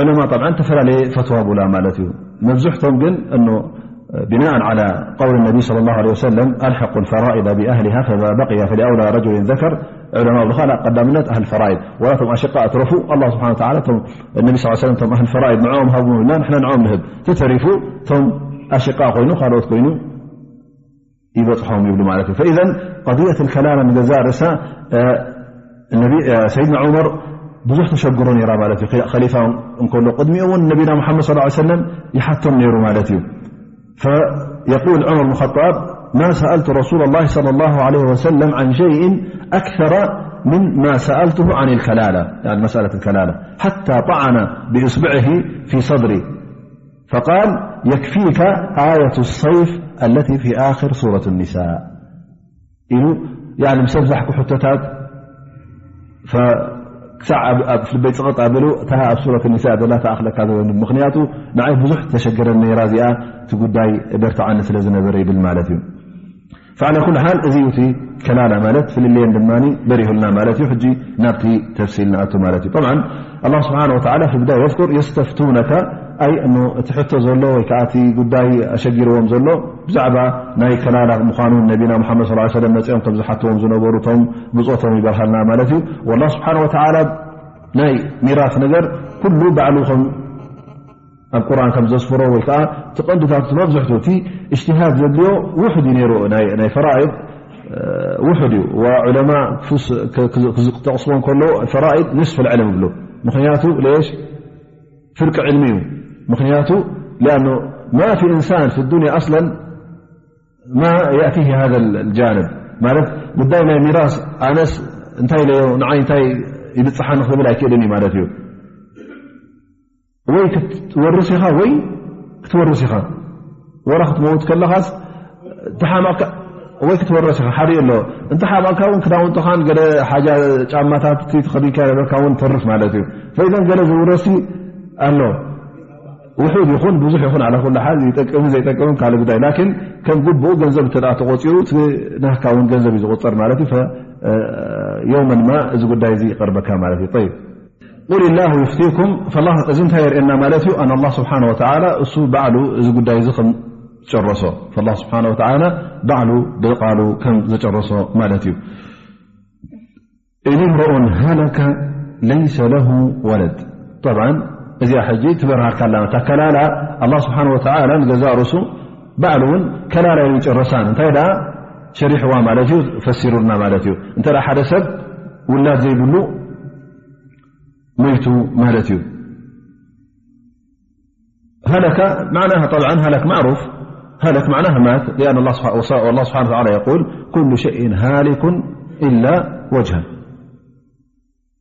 ዑለማ ጠብዓን ተፈላለየ ፈትዋ ብላ ማለት እዩ። መብዝሕቶም ግን እኖ ቢናኣን ዓላ ቀውል ነቢ ሰለላሁ ዐለይሂ ወሰለም፣ ኣልሐቁ ልፈራኢዳ ቢኣህሊሃ ፈማ በቅያ ፈሊኣውላ ረጁሊን ዘከር፣ ዑለማ ብኻልእ ቀዳምነት ኣህል ፈራኢድ፣ ወላ ቶም ኣሽቃ እትረፉ፣ ኣላህ ስብሓነ ወተዓላ ቶም ነቢ ስ ሰለም ቶም ኣህል ፈራኢድ ንዕኦም ሃቡ ኢልና ንሕና ንዕኦም ንህብ፣ ተተሪፉ ቶም ኣሽቃ ኮይኑ ካልኦት ኮይኑ ይበጽሖም ይብሉ ማለት እዩ። ፈኢዘን ቀضየት ልከላላ ንገዛእ ርእሳ ነቢ ሰይድና ዑመር ብዙሕ ተሸግሮ ነይራ ማለት እዩ። ከሊፋ እንከሎ ቅድሚኡ እውን ነቢና ሙሓመድ ሰለላሁ ዐለይሂ ወሰለም ይሓቶም ነይሩ ማለት እዩ። فيقول عمر بن الخطاب: ما سألت رسول الله صلى الله عليه وسلم عن شيء أكثر من ما سألته عن الكلالة، يعني مسألة الكلالة، حتى طعن بإصبعه في صدري فقال: يكفيك آية السيف التي في آخر سورة النساء. ኢሉ ያኒ ምስ ኣብዛሕኩ ሕቶታት ፈ-፣ ክሳዕ ኣብ፣ ኣብ ልበይ ጽቕጥ ኣቢሉ እታ ኣብ ሱረት ኒሳ ዘላ ተኣኽለካ ዘበኒ። ምኽንያቱ ንዓይ ብዙሕ ተሸገረን ነይራ እዚኣ፣ እቲ ጉዳይ በርትዓኒ ስለ ዝነበረ ይብል ማለት እዩ። ፈዓላ ኩሉ ሓል እዚ እዩ እቲ ከላላ ማለት ፍልልየን ድማ በሪሁልና ማለት እዩ። ሕጂ ናብቲ ተፍሲል ንኣቱ ማለት እዩ። ጠብዓን ኣላህ ስብሓነ ወተዓላ ፊ ብዳያ የዝኩር የስተፍቱነካ፣ ኣይ እሞ እቲ ሕቶ ዘሎ ወይ ከዓ እቲ ጉዳይ ኣሸጊርዎም ዘሎ ብዛዕባ ናይ ከላላ ምዃኑ ነቢና ሙሓመድ ሰለላሁ ዐለይሂ ወሰለም መጺኦም ከም ዝሓትዎም ዝነበሩ እቶም ብጾቶም ይበርሃልና ማለት እዩ። ወላህ ስብሓነ ወተዓላ ናይ ሚራስ ነገር ኩሉ ባዕሉ ከም ኣብ ቁርኣን ከም ዘስፍሮ ወይ ከዓ እቲ ቀንድታት እቲ መብዝሕቱ እቲ እጅትሃድ ዘድልዮ ውሑድ እዩ ነይሩ። ናይ፣ ናይ ፈራኢድ፣ እ፣ ውሑድ እዩ። ወዑለማ ክስ-፣ ክ-፣ ክዝ-፣ ክዝ-፣ ክጠቕስዎ እንከለዉ ፈራኢድ ንስፍ ልዕልም ይብሉ። ምኽንያቱ ሌሽ ፍርቂ ዕልሚ እዩ። ምኽንያቱ ሊኣኑ ማ ፊ ኢንሳን ፊ ዱንያ ኣስለን ማ የእቲህ ሃዘ ልጃንብ ማለት ጉዳይ ናይ ሚራስ ኣነስ እንታይ ኢለዮ ንዓይ እንታይ ይብጽሓኒ ክብል ኣይክእልን እዩ ማለት እዩ። ወይ ክትወርስ ኢኻ ወይ ክትወርስ ኢኻ። ወላ ክትመውት ከለኻስ ተሓማቕካ ወይ ክትወረስ ኢኻ። ሓደ ኣሎ። እንተ ሓማቕካ እውን ክዳውንትኻን ገለ ሓጃ ጫማታት እቲ ተኸዲንካ ነበርካ እውን ተርፍ ማለት እዩ። ፈኢዘን ገለ ዝውረሲ ኣሎ። ውሑድ ይኹን ብዙሕ ይኹን፣ ዓላ ኩሉ ሓል ይጠቅምን ዘይጠቅምን ካልእ ጉዳይ። ላኪን ከም ግቡኡ ገንዘብ እንተ ደኣ ተቖጺሩ፣ እቲ ናህካ እውን ገንዘብ እዩ ዝቑጸር ማለት እዩ። ፈ-፣ የውመን ማ እዚ ጉዳይ እዚ ይቐርበካ ማለት እዩ። ጠይብ። ቁል ላሁ ዩፍቲኩም፣ ፈላህ፣ እዚ እንታይ የርእየና ማለት እዩ? ኣን ኣላህ ስብሓነ ወተዓላ እሱ ባዕሉ እዚ ጉዳይ እዚ ከም ዝጨረሶ፣ ፈላህ ስብሓነ ወተዓላ ባዕሉ ብቃሉ ከም ዝጨረሶ ማለት እዩ። ኢን እምርኡን ሃለከ ለይሰ ለሁ ወለድ። ጠብዓን እዚኣ ሕጂ ትበርሃልካ ኣላ። እታ ከላላ ኣላህ ስብሓነ ወተዓላ ንገዛእ ርእሱ ባዕሉ እውን ከላላ ኢሉ ይጨረሳን። እንታይ ደኣ ሸሪሕዋ ማለት እዩ፣ ፈሲሩልና ማለት እዩ። እንተ ደኣ ሓደ ሰብ ውላድ ዘይብሉ ሞይቱ ማለት እዩ። هلك معناها، طبعا هلك معروف، هلك معناها مات، لأن الله سبحانه، والله سبحانه وتعالى يقول: كل شيء هالك إلا وجهه،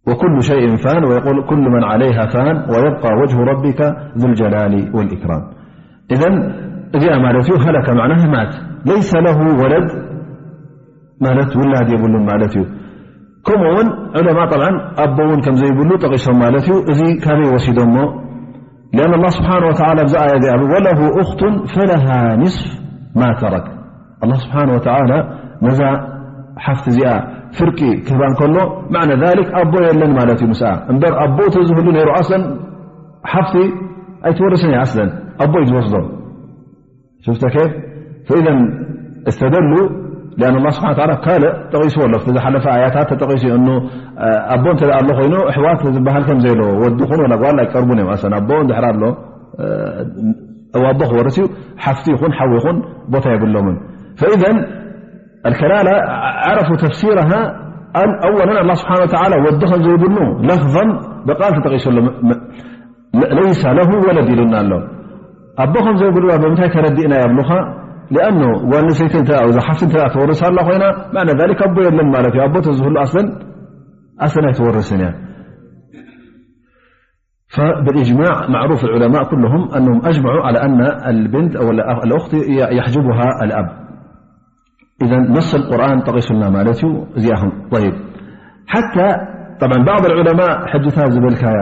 وكل شيء فان، ويقول: كل من عليها فان، ويبقى وجه ربك ذو الجلال والإكرام. إذن እዚኣ ማለት እዩ፣ هلك معناها مات، ليس له ولد ማለት ውላድ የብሉን ማለት እዩ። ከምኡ እውን ዑለማ ጠብዓን ኣቦ እውን ከም ዘይብሉ ጠቒሶም ማለት እዩ። እዚ ካበይ ወሲዶሞ? لأن الله سبحانه وتعالى ኣብዚ ኣያ እዚኣ وله أخت فلها نصف ما ترك። ኣላህ ስብሓነ ወተዓላ ነዛ ሓፍቲ እዚኣ ፍርቂ ክህባ እንከሎ፣ ማዕነ ዛሊክ ኣቦ የለን ማለት እዩ ምስኣ። እምበር ኣቦ ተዝህሉ ነይሩ ኣስለን ሓፍቲ ኣይትወርስን እያ። ኣስለን ኣቦ እዩ ዝወስዶ። شفت كيف؟ فإذا استدلوا، لأن الله سبحانه وتعالى ካልእ ጠቒስዎ ኣሎ። ኣብቲ ዝሓለፈ ኣያታት ተጠቒሱ እዩ። እኑ፣ ኣቦ እንተ ደኣ ኣሎ ኮይኑ፣ ኣሕዋት ዝበሃል ከም ዘየለዎ፣ ወዲ ኹን ወላ ጓል ኣይቀርቡን እዮም። ኣሰን ኣቦ እንድሕር ኣሎ፣ ኣብ ኣቦ ክወርስ እዩ፣ ሓፍቲ ይኹን ሓው ይኹን ቦታ የብሎምን። فإذا الكلالة عرفوا تفسيرها። أولا الله سبحانه وتعالى ወዲ ከም ዘይብሉ ለፍظን ብቃል ተጠቒሱ ኣሎ። ለይሰ ለሁ ወለድ ኢሉና ኣሎ። ኣቦ ከም ዘይብሉ ብምንታይ ተረዲእና ይብሉኻ? ሊኣኑ ጓል ኣንስተይቲ እንተ እዛ ሓፍቲ እንተ ትወርስ ኣላ ኮይና፣ ማዕነ ዛሊክ ኣቦ የለን ማለት እዩ። ኣቦ ተዝህሉ ኣስለን ኣስለን ኣይትወርስን እያ። فبالإجماع معروف العلماء كلهم أنهم أجمعوا على أن البنت أو الأخت يحجبها الأب. إذا نص القرآن ጠቒሱልና ማለት እዩ እዚኣኹም። طيب، حتى طبعا بعض العلماء ሕጅታ ዝበልካያ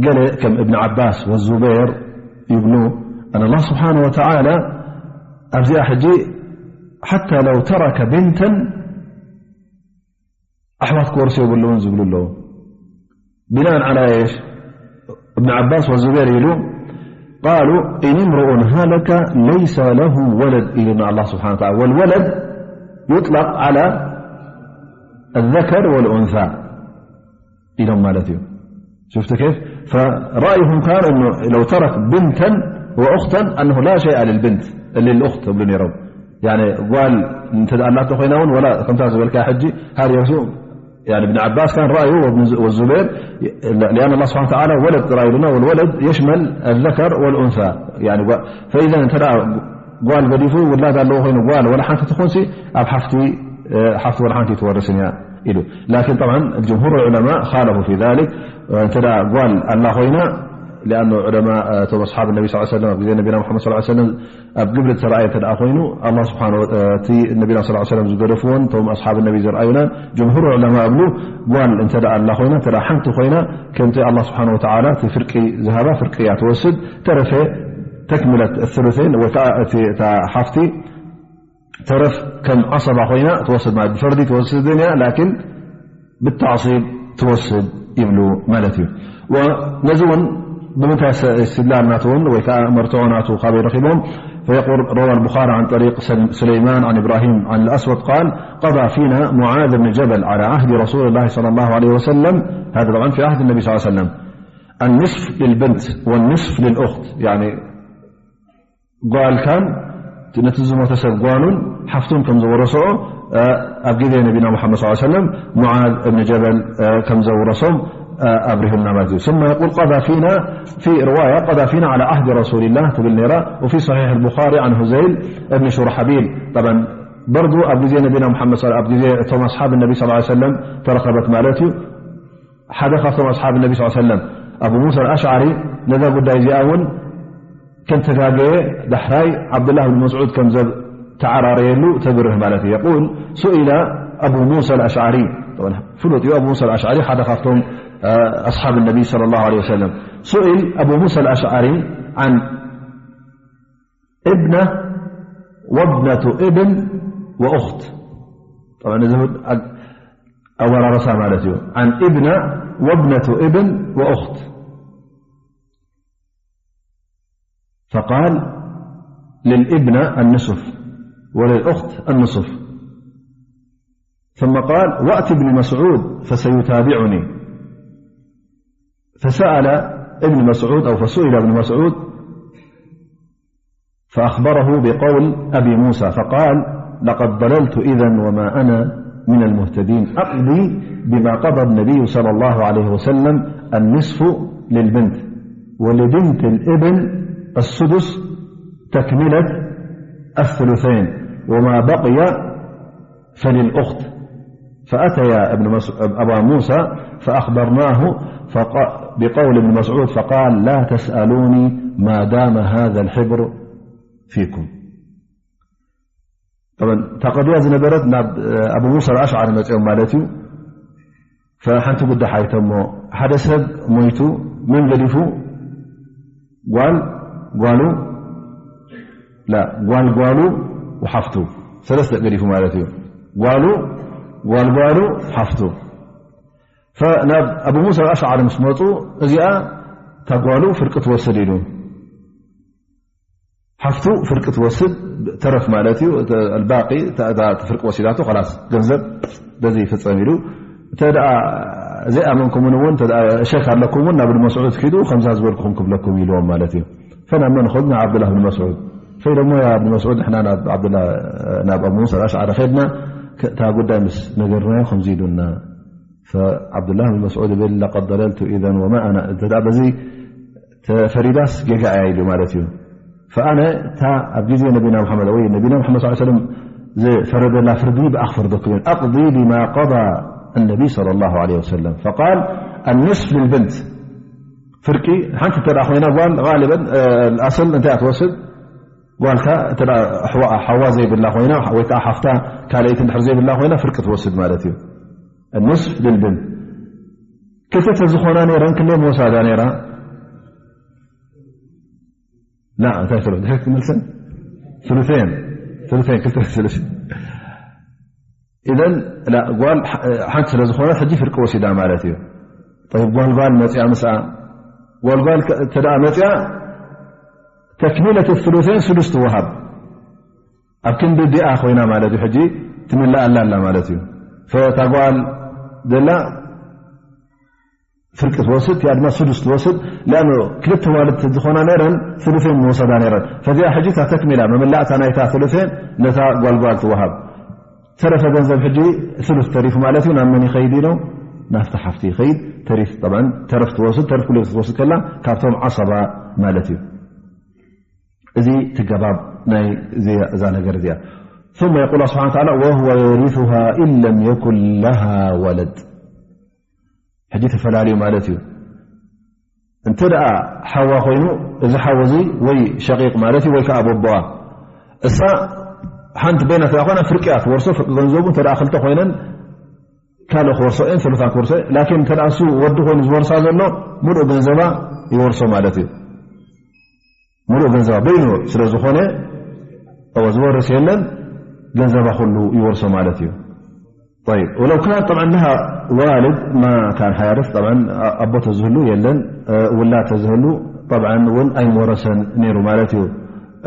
ገለ ከም እብን ዓባስ ወዙበይር ይብሉ ኣን ኣላህ ስብሓነ ወተዓላ ኣብዚኣ ሕጂ حتى لو ترك بنتا ኣሕዋት ክወርሱ የብሉን ዝብሉ ኣለዉ። ብናን ዓላ የሽ እብን ዓባስ ወዙቤር ኢሉ ቃሉ ኢን እምርኡን ሃለከ ለይሰ ለሁ ወለድ ኢሉና ኣላ ስብሓን ወተዓላ። ወልወለድ ዩጥለቅ ዓላ ኣዘከር ወልኡንሳ ኢሎም ማለት እዩ። ሽፍቲ ኬፍ ፈራእይሁም ካን እኑ ለው ተረክ ብንተን ወኡክተን ኣነሁ ላ ሸይአ ልልብንት ልልኡክት እብሉ ነይሮም። ያኒ ጓል እንተ ኣላቶ ኮይና እውን ወላ ከምታ ዝበልካ ሕጂ ሃር የርሱ ያኒ እብን ዓባስ ካን ራእዩ ወዙቤር ሊኣን ኣላ ስብሓን ተዓላ ወለድ ጥራይ ኢሉና ወልወለድ የሽመል ኣዘከር ወልኡንሳ። ፈኢዘን እንተ ጓል ገዲፉ ውላድ ኣለዎ ኮይኑ ጓል ወላ ሓንቲ ትኾንሲ ኣብ ሓፍቲ ሓፍቲ ወላ ሓንቲ ትወርስን እያ ኢሉ። ላኪን ጠብዓን ጅምሁር ዑለማ ካለፉ ፊ ዛሊክ። እንተ ጓል ኣላ ኮይና ሊኣኑ ዑለማ እቶም ኣስሓብ ነቢ ስ ሰለም ኣብ ግዜ ነቢና ሙሓመድ ስ ሰለም ኣብ ግብሪ ዝተረኣየ እንተ ኮይኑ ኣላ ስብሓን እቲ ነቢና ስ ሰለም ዝገደፍዎን እቶም ኣስሓብ ነቢ ዝረኣዩናን ጅምሁር ዑለማ እብሉ ጓል እንተ ኣላ ኮይና እንተ ሓንቲ ኮይና ከምቲ ኣላ ስብሓን ወተዓላ እቲ ፍርቂ ዝሃባ ፍርቂ እያ ትወስድ። ተረፈ ተክምለት ثሉثين ወይ ከዓ እቲ እታ ሓፍቲ ተረፍ ከም ዓሰባ ኮይና ትወስድ ማለት ብፈርዲ ትወስድ እያ ላኪን ብተዕሲብ ትወስድ ይብሉ ማለት እዩ። ነዚ እውን ብምንታይ እስትድላል ናቱ እውን ወይ ከዓ መርትዖ ናቱ ካበይ ረኺቦም? فيقول روى البخاري عن طريق سل- سليمان عن إبراهيم عن الأسود قال قضى فينا معاذ بن جبل على عهد رسول الله صلى الله عليه وسلم. هذا طبعا في عهد النبي صلى الله عليه وسلم. النصف للبنت والنصف للأخت. يعني ጓልካን ነቲ ዝሞተ ሰብ ጓሉን ሓፍቱን ከም ዘወረስኦ ኣብ ግዜ ነቢና ሙሓመድ صلى الله عليه وسلم ሙዓዝ እብን ጀበል ከም ዘውረሶም ኣብሪሁልና ማለት እዩ። ثم يقول قضى فينا في رواية قضى فينا على عهد رسول الله ትብል ነይራ። وفي صحيح البخاري عن هذيل بن شرحبيل. طبعا برضو ኣብ ግዜ ነቢና ሙሓመድ صلى- ኣብ ግዜ እቶም ኣስሓብ ነቢ صلى الله عليه وسلم ተረኸበት ማለት እዩ። ሓደ ካብቶም ኣስሓብ ነቢ صلى الله عليه وسلم ኣቡ ሙሳ ኣልኣሽዓሪ ነዛ ጉዳይ እዚኣ እውን ከም ተጋገየ ዳሕራይ ዓብዱላህ ብን መስዑድ ከም ዘተዓራረየሉ ተብርህ ማለት እዩ። يقول سئل أبو موسى الأشعري. طبعا ፍሉጥ እዩ። ኣቡ ሙሳ ኣልኣሽዓሪ ሓደ ካብቶም ኣስሓብ ነቢ صلى الله عليه وسلم. سئل أبو موسى الأشعري عن ابنة وابنة ابن وأخت. طبعا እዚ ኣወራረሳ ማለት እዩ። عن ابنة وابنة ابن وأخت. فقال للابنة النصف وللأخت النصف. ثم قال وأت ابن مسعود فسيتابعني. فسأل ابن مسعود أو فسئل ابن مسعود فأخبره بقول أبي موسى فقال لقد ضللت إذا وما أنا من المهتدين. أقضي بما قضى النبي صلى الله عليه وسلم النصف للبنت ولبنت الابن السدس تكملة الثلثين وما بقي فللأخت. فأتيا ابن مس- أبا موسى فأخبرناه فق- بقول ابن مسعود فقال لا تسألوني ما دام هذا الحبر فيكم. طبعا እታ ቀضية ዝነበረት ናብ ኣቡ ሙሳ ኣልኣሽዓሪ መፅኦም ማለት እዩ። ፈሓንቲ ጉዳይ ሓይተሞ ሓደ ሰብ ሞይቱ መን ገዲፉ ጓል ጓሉ ላ ጓል ጓሉ ሓፍቱ ሰለስተ ገዲፉ ማለት እዩ። ጓሉ ጓል ጓሉ ሓፍቱ ናብ ኣቡ ሙሳ ኣልኣሽዓሪ ምስ መፁ እዚኣ እታ ጓሉ ፍርቂ ትወስድ ኢሉ ሓፍቱ ፍርቂ ትወስድ ተረፍ ማለት እዩ። ኣልባቂ ፍርቂ ወሲዳቶ ላስ ገንዘብ በዚ ይፍፀም ኢሉ እተ ዘይኣመንኩምን እውን ሸክ ኣለኩም እውን ናብ እብን መስዑድ ኪዱ ከምዛ ዝበልኩኹም ክብለኩም ኢልዎም ማለት እዩ። ፈናብ መን ኹድ ናብ ዓብዱላህ ብን መስዑድ ፈይደሞ እብን መስዑድ ንሕና ናብ ዓብዱላ ናብ ኣቡ ሙሳ ኣልኣሽዓሪ ኸድና እታ ጉዳይ ምስ ነገርናዮ ከምዚ ኢሉና ዓብዱላህ ብን መስዑድ ብል ለቀድ ضለልቱ ኢዘን ወማ ኣና እተ በዚ ተፈሪዳስ ጌጋ እያ ኢሉ ማለት እዩ። ፈኣነ እታ ኣብ ግዜ ነቢና ሙሓመድ ወይ ነቢና ሙሓመድ ሰለላሁ ዐለይሂ ወሰለም ዝፈረደላ ፍርዲ ብኣ ክፈርደኩም እየ። ኣቕዲ ቢማ ቀዳ ነቢ ሰለላሁ ዐለይሂ ወሰለም ፈቃል ኣንስፍ ልልብንት ፍርቂ ሓንቲ እንተ ኮይና ጓል ጋልበን ኣሰል እንታይ እያ ትወስድ ጓልካ እተ ኣሕዋ ዘይብላ ኮይና ወይ ከዓ ሓፍታ ካልኣይቲ እንድሕር ዘይብላ ኮይና ፍርቂ ትወስድ ማለት እዩ። ንስፍ ልልብን ክልተ ዝኾና ነይረን ክንደይ መወሳዳ ነይራ? ላ እንታይ ትብሎ ድሕሪ ክትመልሰን ثلثين ثلثين ክልተ ثلث ኢዘን ላ ጓል ሓ- ሓንቲ ስለ ዝኾነ ሕጂ ፍርቂ ወሲዳ ማለት እዩ። ጠይብ፣ ጓልጓል መፅያ ምስኣ፣ ጓልጓል ከ- እንተ ደኣ መፅያ ተክሚለት ثلثين ስዱስ ትወሃብ። ኣብ ክንዲ ዲኣ ኮይና ማለት እዩ። ሕጂ ትምልኣላ ኣላ ማለት እዩ። ፈታ ጓል ደላ ፍርቂ ትወስድ፣ እቲኣ ድማ ስዱስ ትወስድ። ሊኣኑ ክልተ ዋልድ ዝኾና ነይረን ثلثين ምወሰዳ ነይረን። ፈዚኣ ሕጂ እታ ተክሚላ መመላእታ ናይታ ثلثين ነታ ጓልጓል ትወሃብ። ተረፈ ገንዘብ ሕጂ ثلث ተሪፉ ማለት እዩ። ናብ መን ይኸይድ ኢሉ? ናብቲ ሓፍቲ ይኸይድ። ተሪፍ ጠብዓን ተረፍ ትወስድ፣ ተረፍ ኩሉ ትወስድ ከላ ካብቶም ዓሰባ ማለት እዩ። እዚ ትገባብ ናይ እዚ- እዛ ነገር እዚኣ። ثم يقول الله سبحانه وتعالى: وهو يرثها إن لم يكن لها ولد። ሕጂ ተፈላለዩ ማለት እዩ። እንተ ደኣ ሓዋ ኮይኑ፣ እዚ ሓው እዚ ወይ ሸቂቕ ማለት እዩ፣ ወይ ከዓ ቦቦኣ። እሳ ሓንቲ በይና እንተ ደኣ ኮይና ፍርቂ እያ ትወርሶ፣ ፍርቂ ገንዘቡ እንተ ደኣ ክልተ ኮይነን ካልእ ክወርሶ እየን፣ ሰሉሳን ክወርሶ እየን። ላኪን እንተ ደኣ እሱ ወዲ ኮይኑ ዝወርሳ ዘሎ፣ ሙሉእ ገንዘባ ይወርሶ ማለት እዩ። ሙሉእ ገንዘባ በይኑ ስለ ዝኾነ፣ እወ፣ ዝወርስ የለን፣ ገንዘባ ኩሉ ይወርሶ ማለት እዩ። طيب، ولو كان طبعا لها والد ما كان حيرث، طبعا ኣቦ ተዝህሉ የለን፣ ውላድ ተዝህሉ طبعا እውን ኣይምወረሰን ነይሩ ማለት እዩ።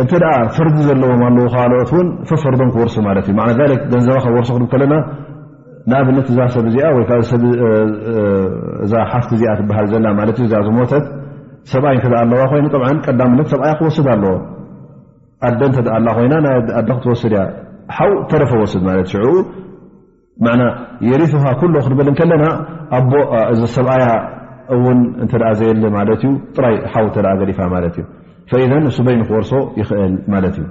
እንተ ደኣ ፈርዲ ዘለዎም ኣለዉ፣ ካልኦት እውን ፈፈርዶም ክወርሱ ማለት እዩ። معنى ذلك ገንዘባ ከወርሱ ክንብል ከለና፣ ንኣብነት እዛ ሰብ እዚኣ ወይ ከዓ ሰብ፣ እ፣ እ፣ እዛ ሓፍቲ እዚኣ ትበሃል ዘላ ማለት እዩ፣ እዛ ዝሞተት ሰብኣይ እንተ ደኣ ኣለዋ ኮይኑ፣ طبعا ቀዳምነት ሰብኣያ ክወስድ ኣለዎ። ኣደ እንተ ደኣ ኣላ ኮይና፣ ናይ ኣደ ክትወስድ እያ። ሓው ተረፈ ወስድ ማለት ሽዑ፣ ማዕና የሪሱሃ ኩሎ ክንብል እንከለና፣ ኣቦ፣ እ፣ እዚ ሰብኣያ እውን እንተ ደኣ ዘየለ ማለት እዩ፣ ጥራይ ሓው እንተ ደኣ ገዲፋ ማለት እዩ። ፈኢዘን እሱ በይኑ ክወርሶ ይኽእል ማለት እዩ።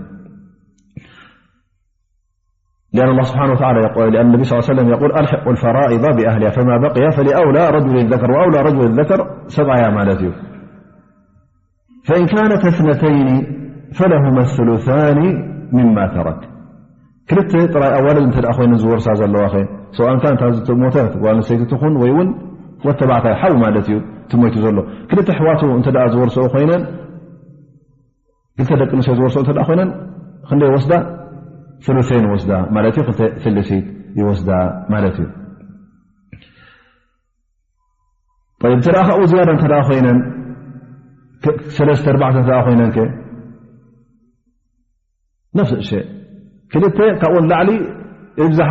لأن الله سبحانه وتعالى يقول، لأن النبي صلى الله عليه وسلم يقول: "ألحقوا الفرائض بأهلها"، فما بقي فلأولى رجل ذكر وأولى رجل ذكر، ሰብኣያ ማለት እዩ። فإن كانت اثنتين فلهما الثلثان مما ترك. ክልተ ጥራይ ኣዋልድ እንተ ደኣ ኮይነን ዝወርሳ ዘለዋ ኸ? ሰብኣን ካን እታ ዝተሞተት ጓል ኣንስተይቲ ትኹን ወይ እውን ወተባዕታይ ሓው ማለት እዩ፣ እቲ ሞይቱ ዘሎ። ክልተ ኣሕዋቱ እንተ ደኣ ዝወርስኦ ኮይነን፣ ክልተ ደቂ ኣንስትዮ ዝወርስኦ እንተ ደኣ ኮይነን፣ ክንደይ ይወስዳ? ثلثين ይወስዳ ማለት እዩ። ክልተ ثلثيت ይወስዳ ማለት እዩ። طيب፣ እንተ ደኣ ካብኡ ዝያዳ እንተ ደኣ ኮይነን፣ ክ-፣ ሰለስተ ኣርባዕተ እንተ ደኣ ኮይነን ከ? نفس الشيء። ክልተ ካብኡ ንላዕሊ ይብዝሓ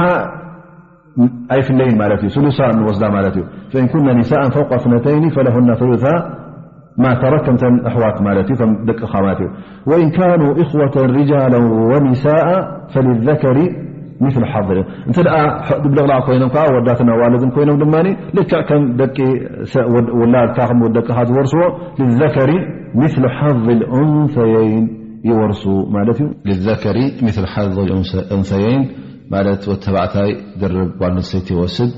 ኣይፍለይን ማለት እዩ። ስሉሳ ንወስዳ ማለት እዩ። فإن كن نساء فوق اثنتين فلهن ثلثا ما ترك، ከምተን ኣሕዋት ማለት እዩ፣ ከም ደቅኻ ማለት እዩ። وإن كانوا إخوة رجالا ونساء فللذكر مثل حظ ال-، እንተ ደኣ ሕ-፣ ድብልቕላቕ ኮይኖም ከኣ፣ ወዳትን ኣዋልድን ኮይኖም ድማ ልክዕ ከም ደቂ ሰ-፣ ወድ-፣ ውላድካ፣ ከም ደቅኻ ዝወርስዎ፣ للذكر مثل حظ الأنثيين ይወርሱ ማለት እዩ። للذكر مثل حظ الأنث-، الأنثيين ማለት ወዲ ተባዕታይ ድርብ ጓል ኣንስተይቲ ይወስድ።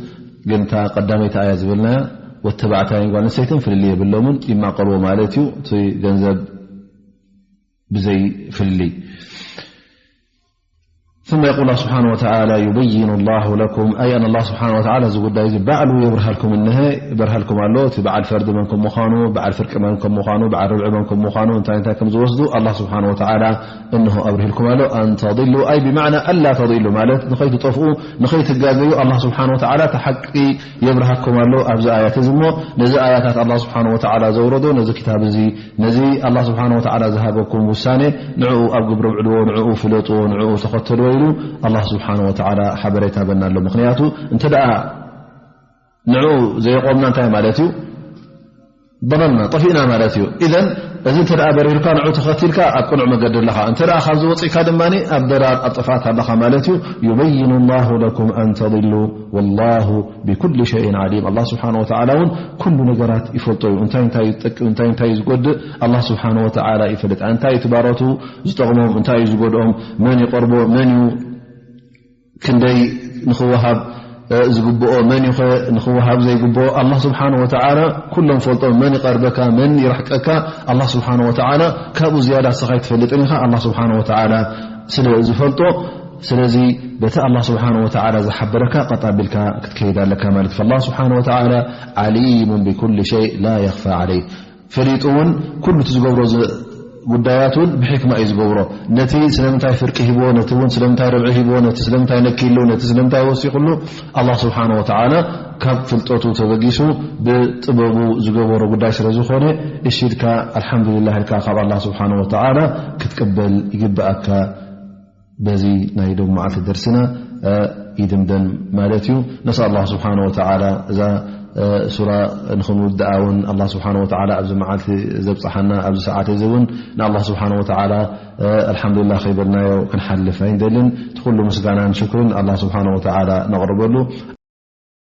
ግን እታ ቀዳመይቲ ኣያ ዝበልናያ ወዲ ተባዕታይን ጓል ኣንስተይትን ፍልልይ የብሎምን፣ ይማቐልዎ ማለት እዩ። እቲ ገንዘብ ብዘይ ፍልልይ። ثم يقول الله سبحانه وتعالى: "يبين الله لكم"، أي أن الله سبحانه وتعالى እዚ ጉዳይ እዚ ባዕሉ የብርሃልኩም፣ እነሀ ይበርሃልኩም ኣሎ። እቲ በዓል ፈርዲ መን ከም ምዃኑ፣ በዓል ፍርቂ መን ከም ምዃኑ፣ በዓል ርብዒ መን ከም ምዃኑ፣ እንታይ እንታይ ከም ዝወስዱ ኣላህ ስብሓነ ወተዓላ እንሆ ኣብርሂልኩም ኣሎ። أن تضلوا، أي بمعنى ألا تضلوا ማለት ንኸይትጠፍኡ፣ ንኸይትጋገዩ ኣላህ ስብሓነ ወተዓላ እቲ ሓቂ የብርሃኩም ኣሎ ኣብዚ ኣያት እዚ። እሞ ነዚ ኣያታት ኣላህ ስብሓነ ወተዓላ ዘውረዶ፣ ነዚ ክታብ እዚ፣ ነዚ ኣላህ ስብሓነ ወተዓላ ዝሃበኩም ውሳኔ ንዕኡ ኣብ ግብሪ ውዕልዎ፣ ንዕኡ ፍለጥዎ፣ ንዕኡ ተኸተልዎ ኢሉ ኣላህ ስብሓነ ወተዓላ ሓበሬታ በና ኣሎ። ምኽንያቱ እንተ ደኣ ንዕኡ ዘየቆምና እንታይ ማለት እዩ? ضللنا፣ ጠፊእና ማለት እዩ። ኢዘን እዚ እንተ ደኣ በሪሩካ ንዕኡ ተኸቲልካ ኣብ ቅኑዕ መገዲ ኣለኻ። እንተ ደኣ ካብዚ ወጺእካ ድማ ኣብ ደላል፣ ኣብ ጥፍኣት ኣለኻ ማለት እዩ። يبين الله لكم أن تضلوا والله بكل شيء عليم። ኣላህ ስብሓነ ወተዓላ እውን ኩሉ ነገራት ይፈልጦ እዩ። እንታይ እንታይ ዝጠቅም፣ እንታይ እንታይ ዝጎድእ ኣላህ ስብሓነ ወተዓላ ይፈልጥ። እንታይ እቲ ባሮቱ ዝጠቕሞም፣ እንታይ እዩ ዝጎድኦም፣ መን ይቐርቦ፣ መን እዩ ክንደይ ንኽወሃብ፣ እ፣ ዝግብኦ፣ መን እዩ ኸ ንኽወሃብ ዘይግብኦ? ኣላህ ስብሓነ ወተዓላ ኩሎም ፈልጦም። መን ይቐርበካ፣ መን ይርሕቀካ፣ ኣላህ ስብሓነ ወተዓላ ካብኡ ዝያዳ ንስኻ ኣይትፈልጥን ኢኻ፣ ኣላህ ስብሓነ ወተዓላ ስለ ዝፈልጦ። ስለዚ በቲ ኣላህ ስብሓነ ወተዓላ ዝሓበረካ ቀጥ ኣቢልካ ክትከይድ ኣለካ ማለት እዩ። ፈላህ ስብሓነ ወተዓላ ዓሊሙን ቢኩሊ ሸይ ላ የኽፋ ዓለይህ። ፈሊጡ እውን ኩሉ እቲ ዝገብሮ ዝ-፣ ጉዳያት እውን ብሕክማ እዩ ዝገብሮ። ነቲ ስለምንታይ ፍርቂ ሂብዎ፣ ነቲ እውን ስለምንታይ ርብዒ ሂብዎ፣ ነቲ ስለምንታይ ነኪሉ፣ ነቲ ስለምንታይ ወሲኽሉ፣ ኣላህ ስብሓነ ወተዓላ ካብ ፍልጠቱ ተበጊሱ ብጥበቡ ዝገበሮ ጉዳይ ስለ ዝኾነ፣ እሺ ኢልካ ኣልሓምዱሊላህ ኢልካ ካብ ኣላህ ስብሓነ ወተዓላ ክትቅበል ይግብኣካ። በዚ ናይ ሎም መዓልቲ ደርሲና ይድምደም ማለት እዩ። ነስኣል ኣላህ ስብሓነ ወተዓላ እዛ ሱራ ንኽንውድኣ እውን ኣላህ ስብሓነ ወተዓላ ኣብዚ መዓልቲ ዘብፅሓና ኣብዚ ሰዓት እዚ እውን ንኣላህ ስብሓነ ወተዓላ ኣልሓምዱሊላህ ከይበልናዮ ክንሓልፍ ኣይንደልን። እቲ ኩሉ ምስጋናን ሽክርን ኣላህ ስብሓነ ወተዓላ ነቕርበሉ።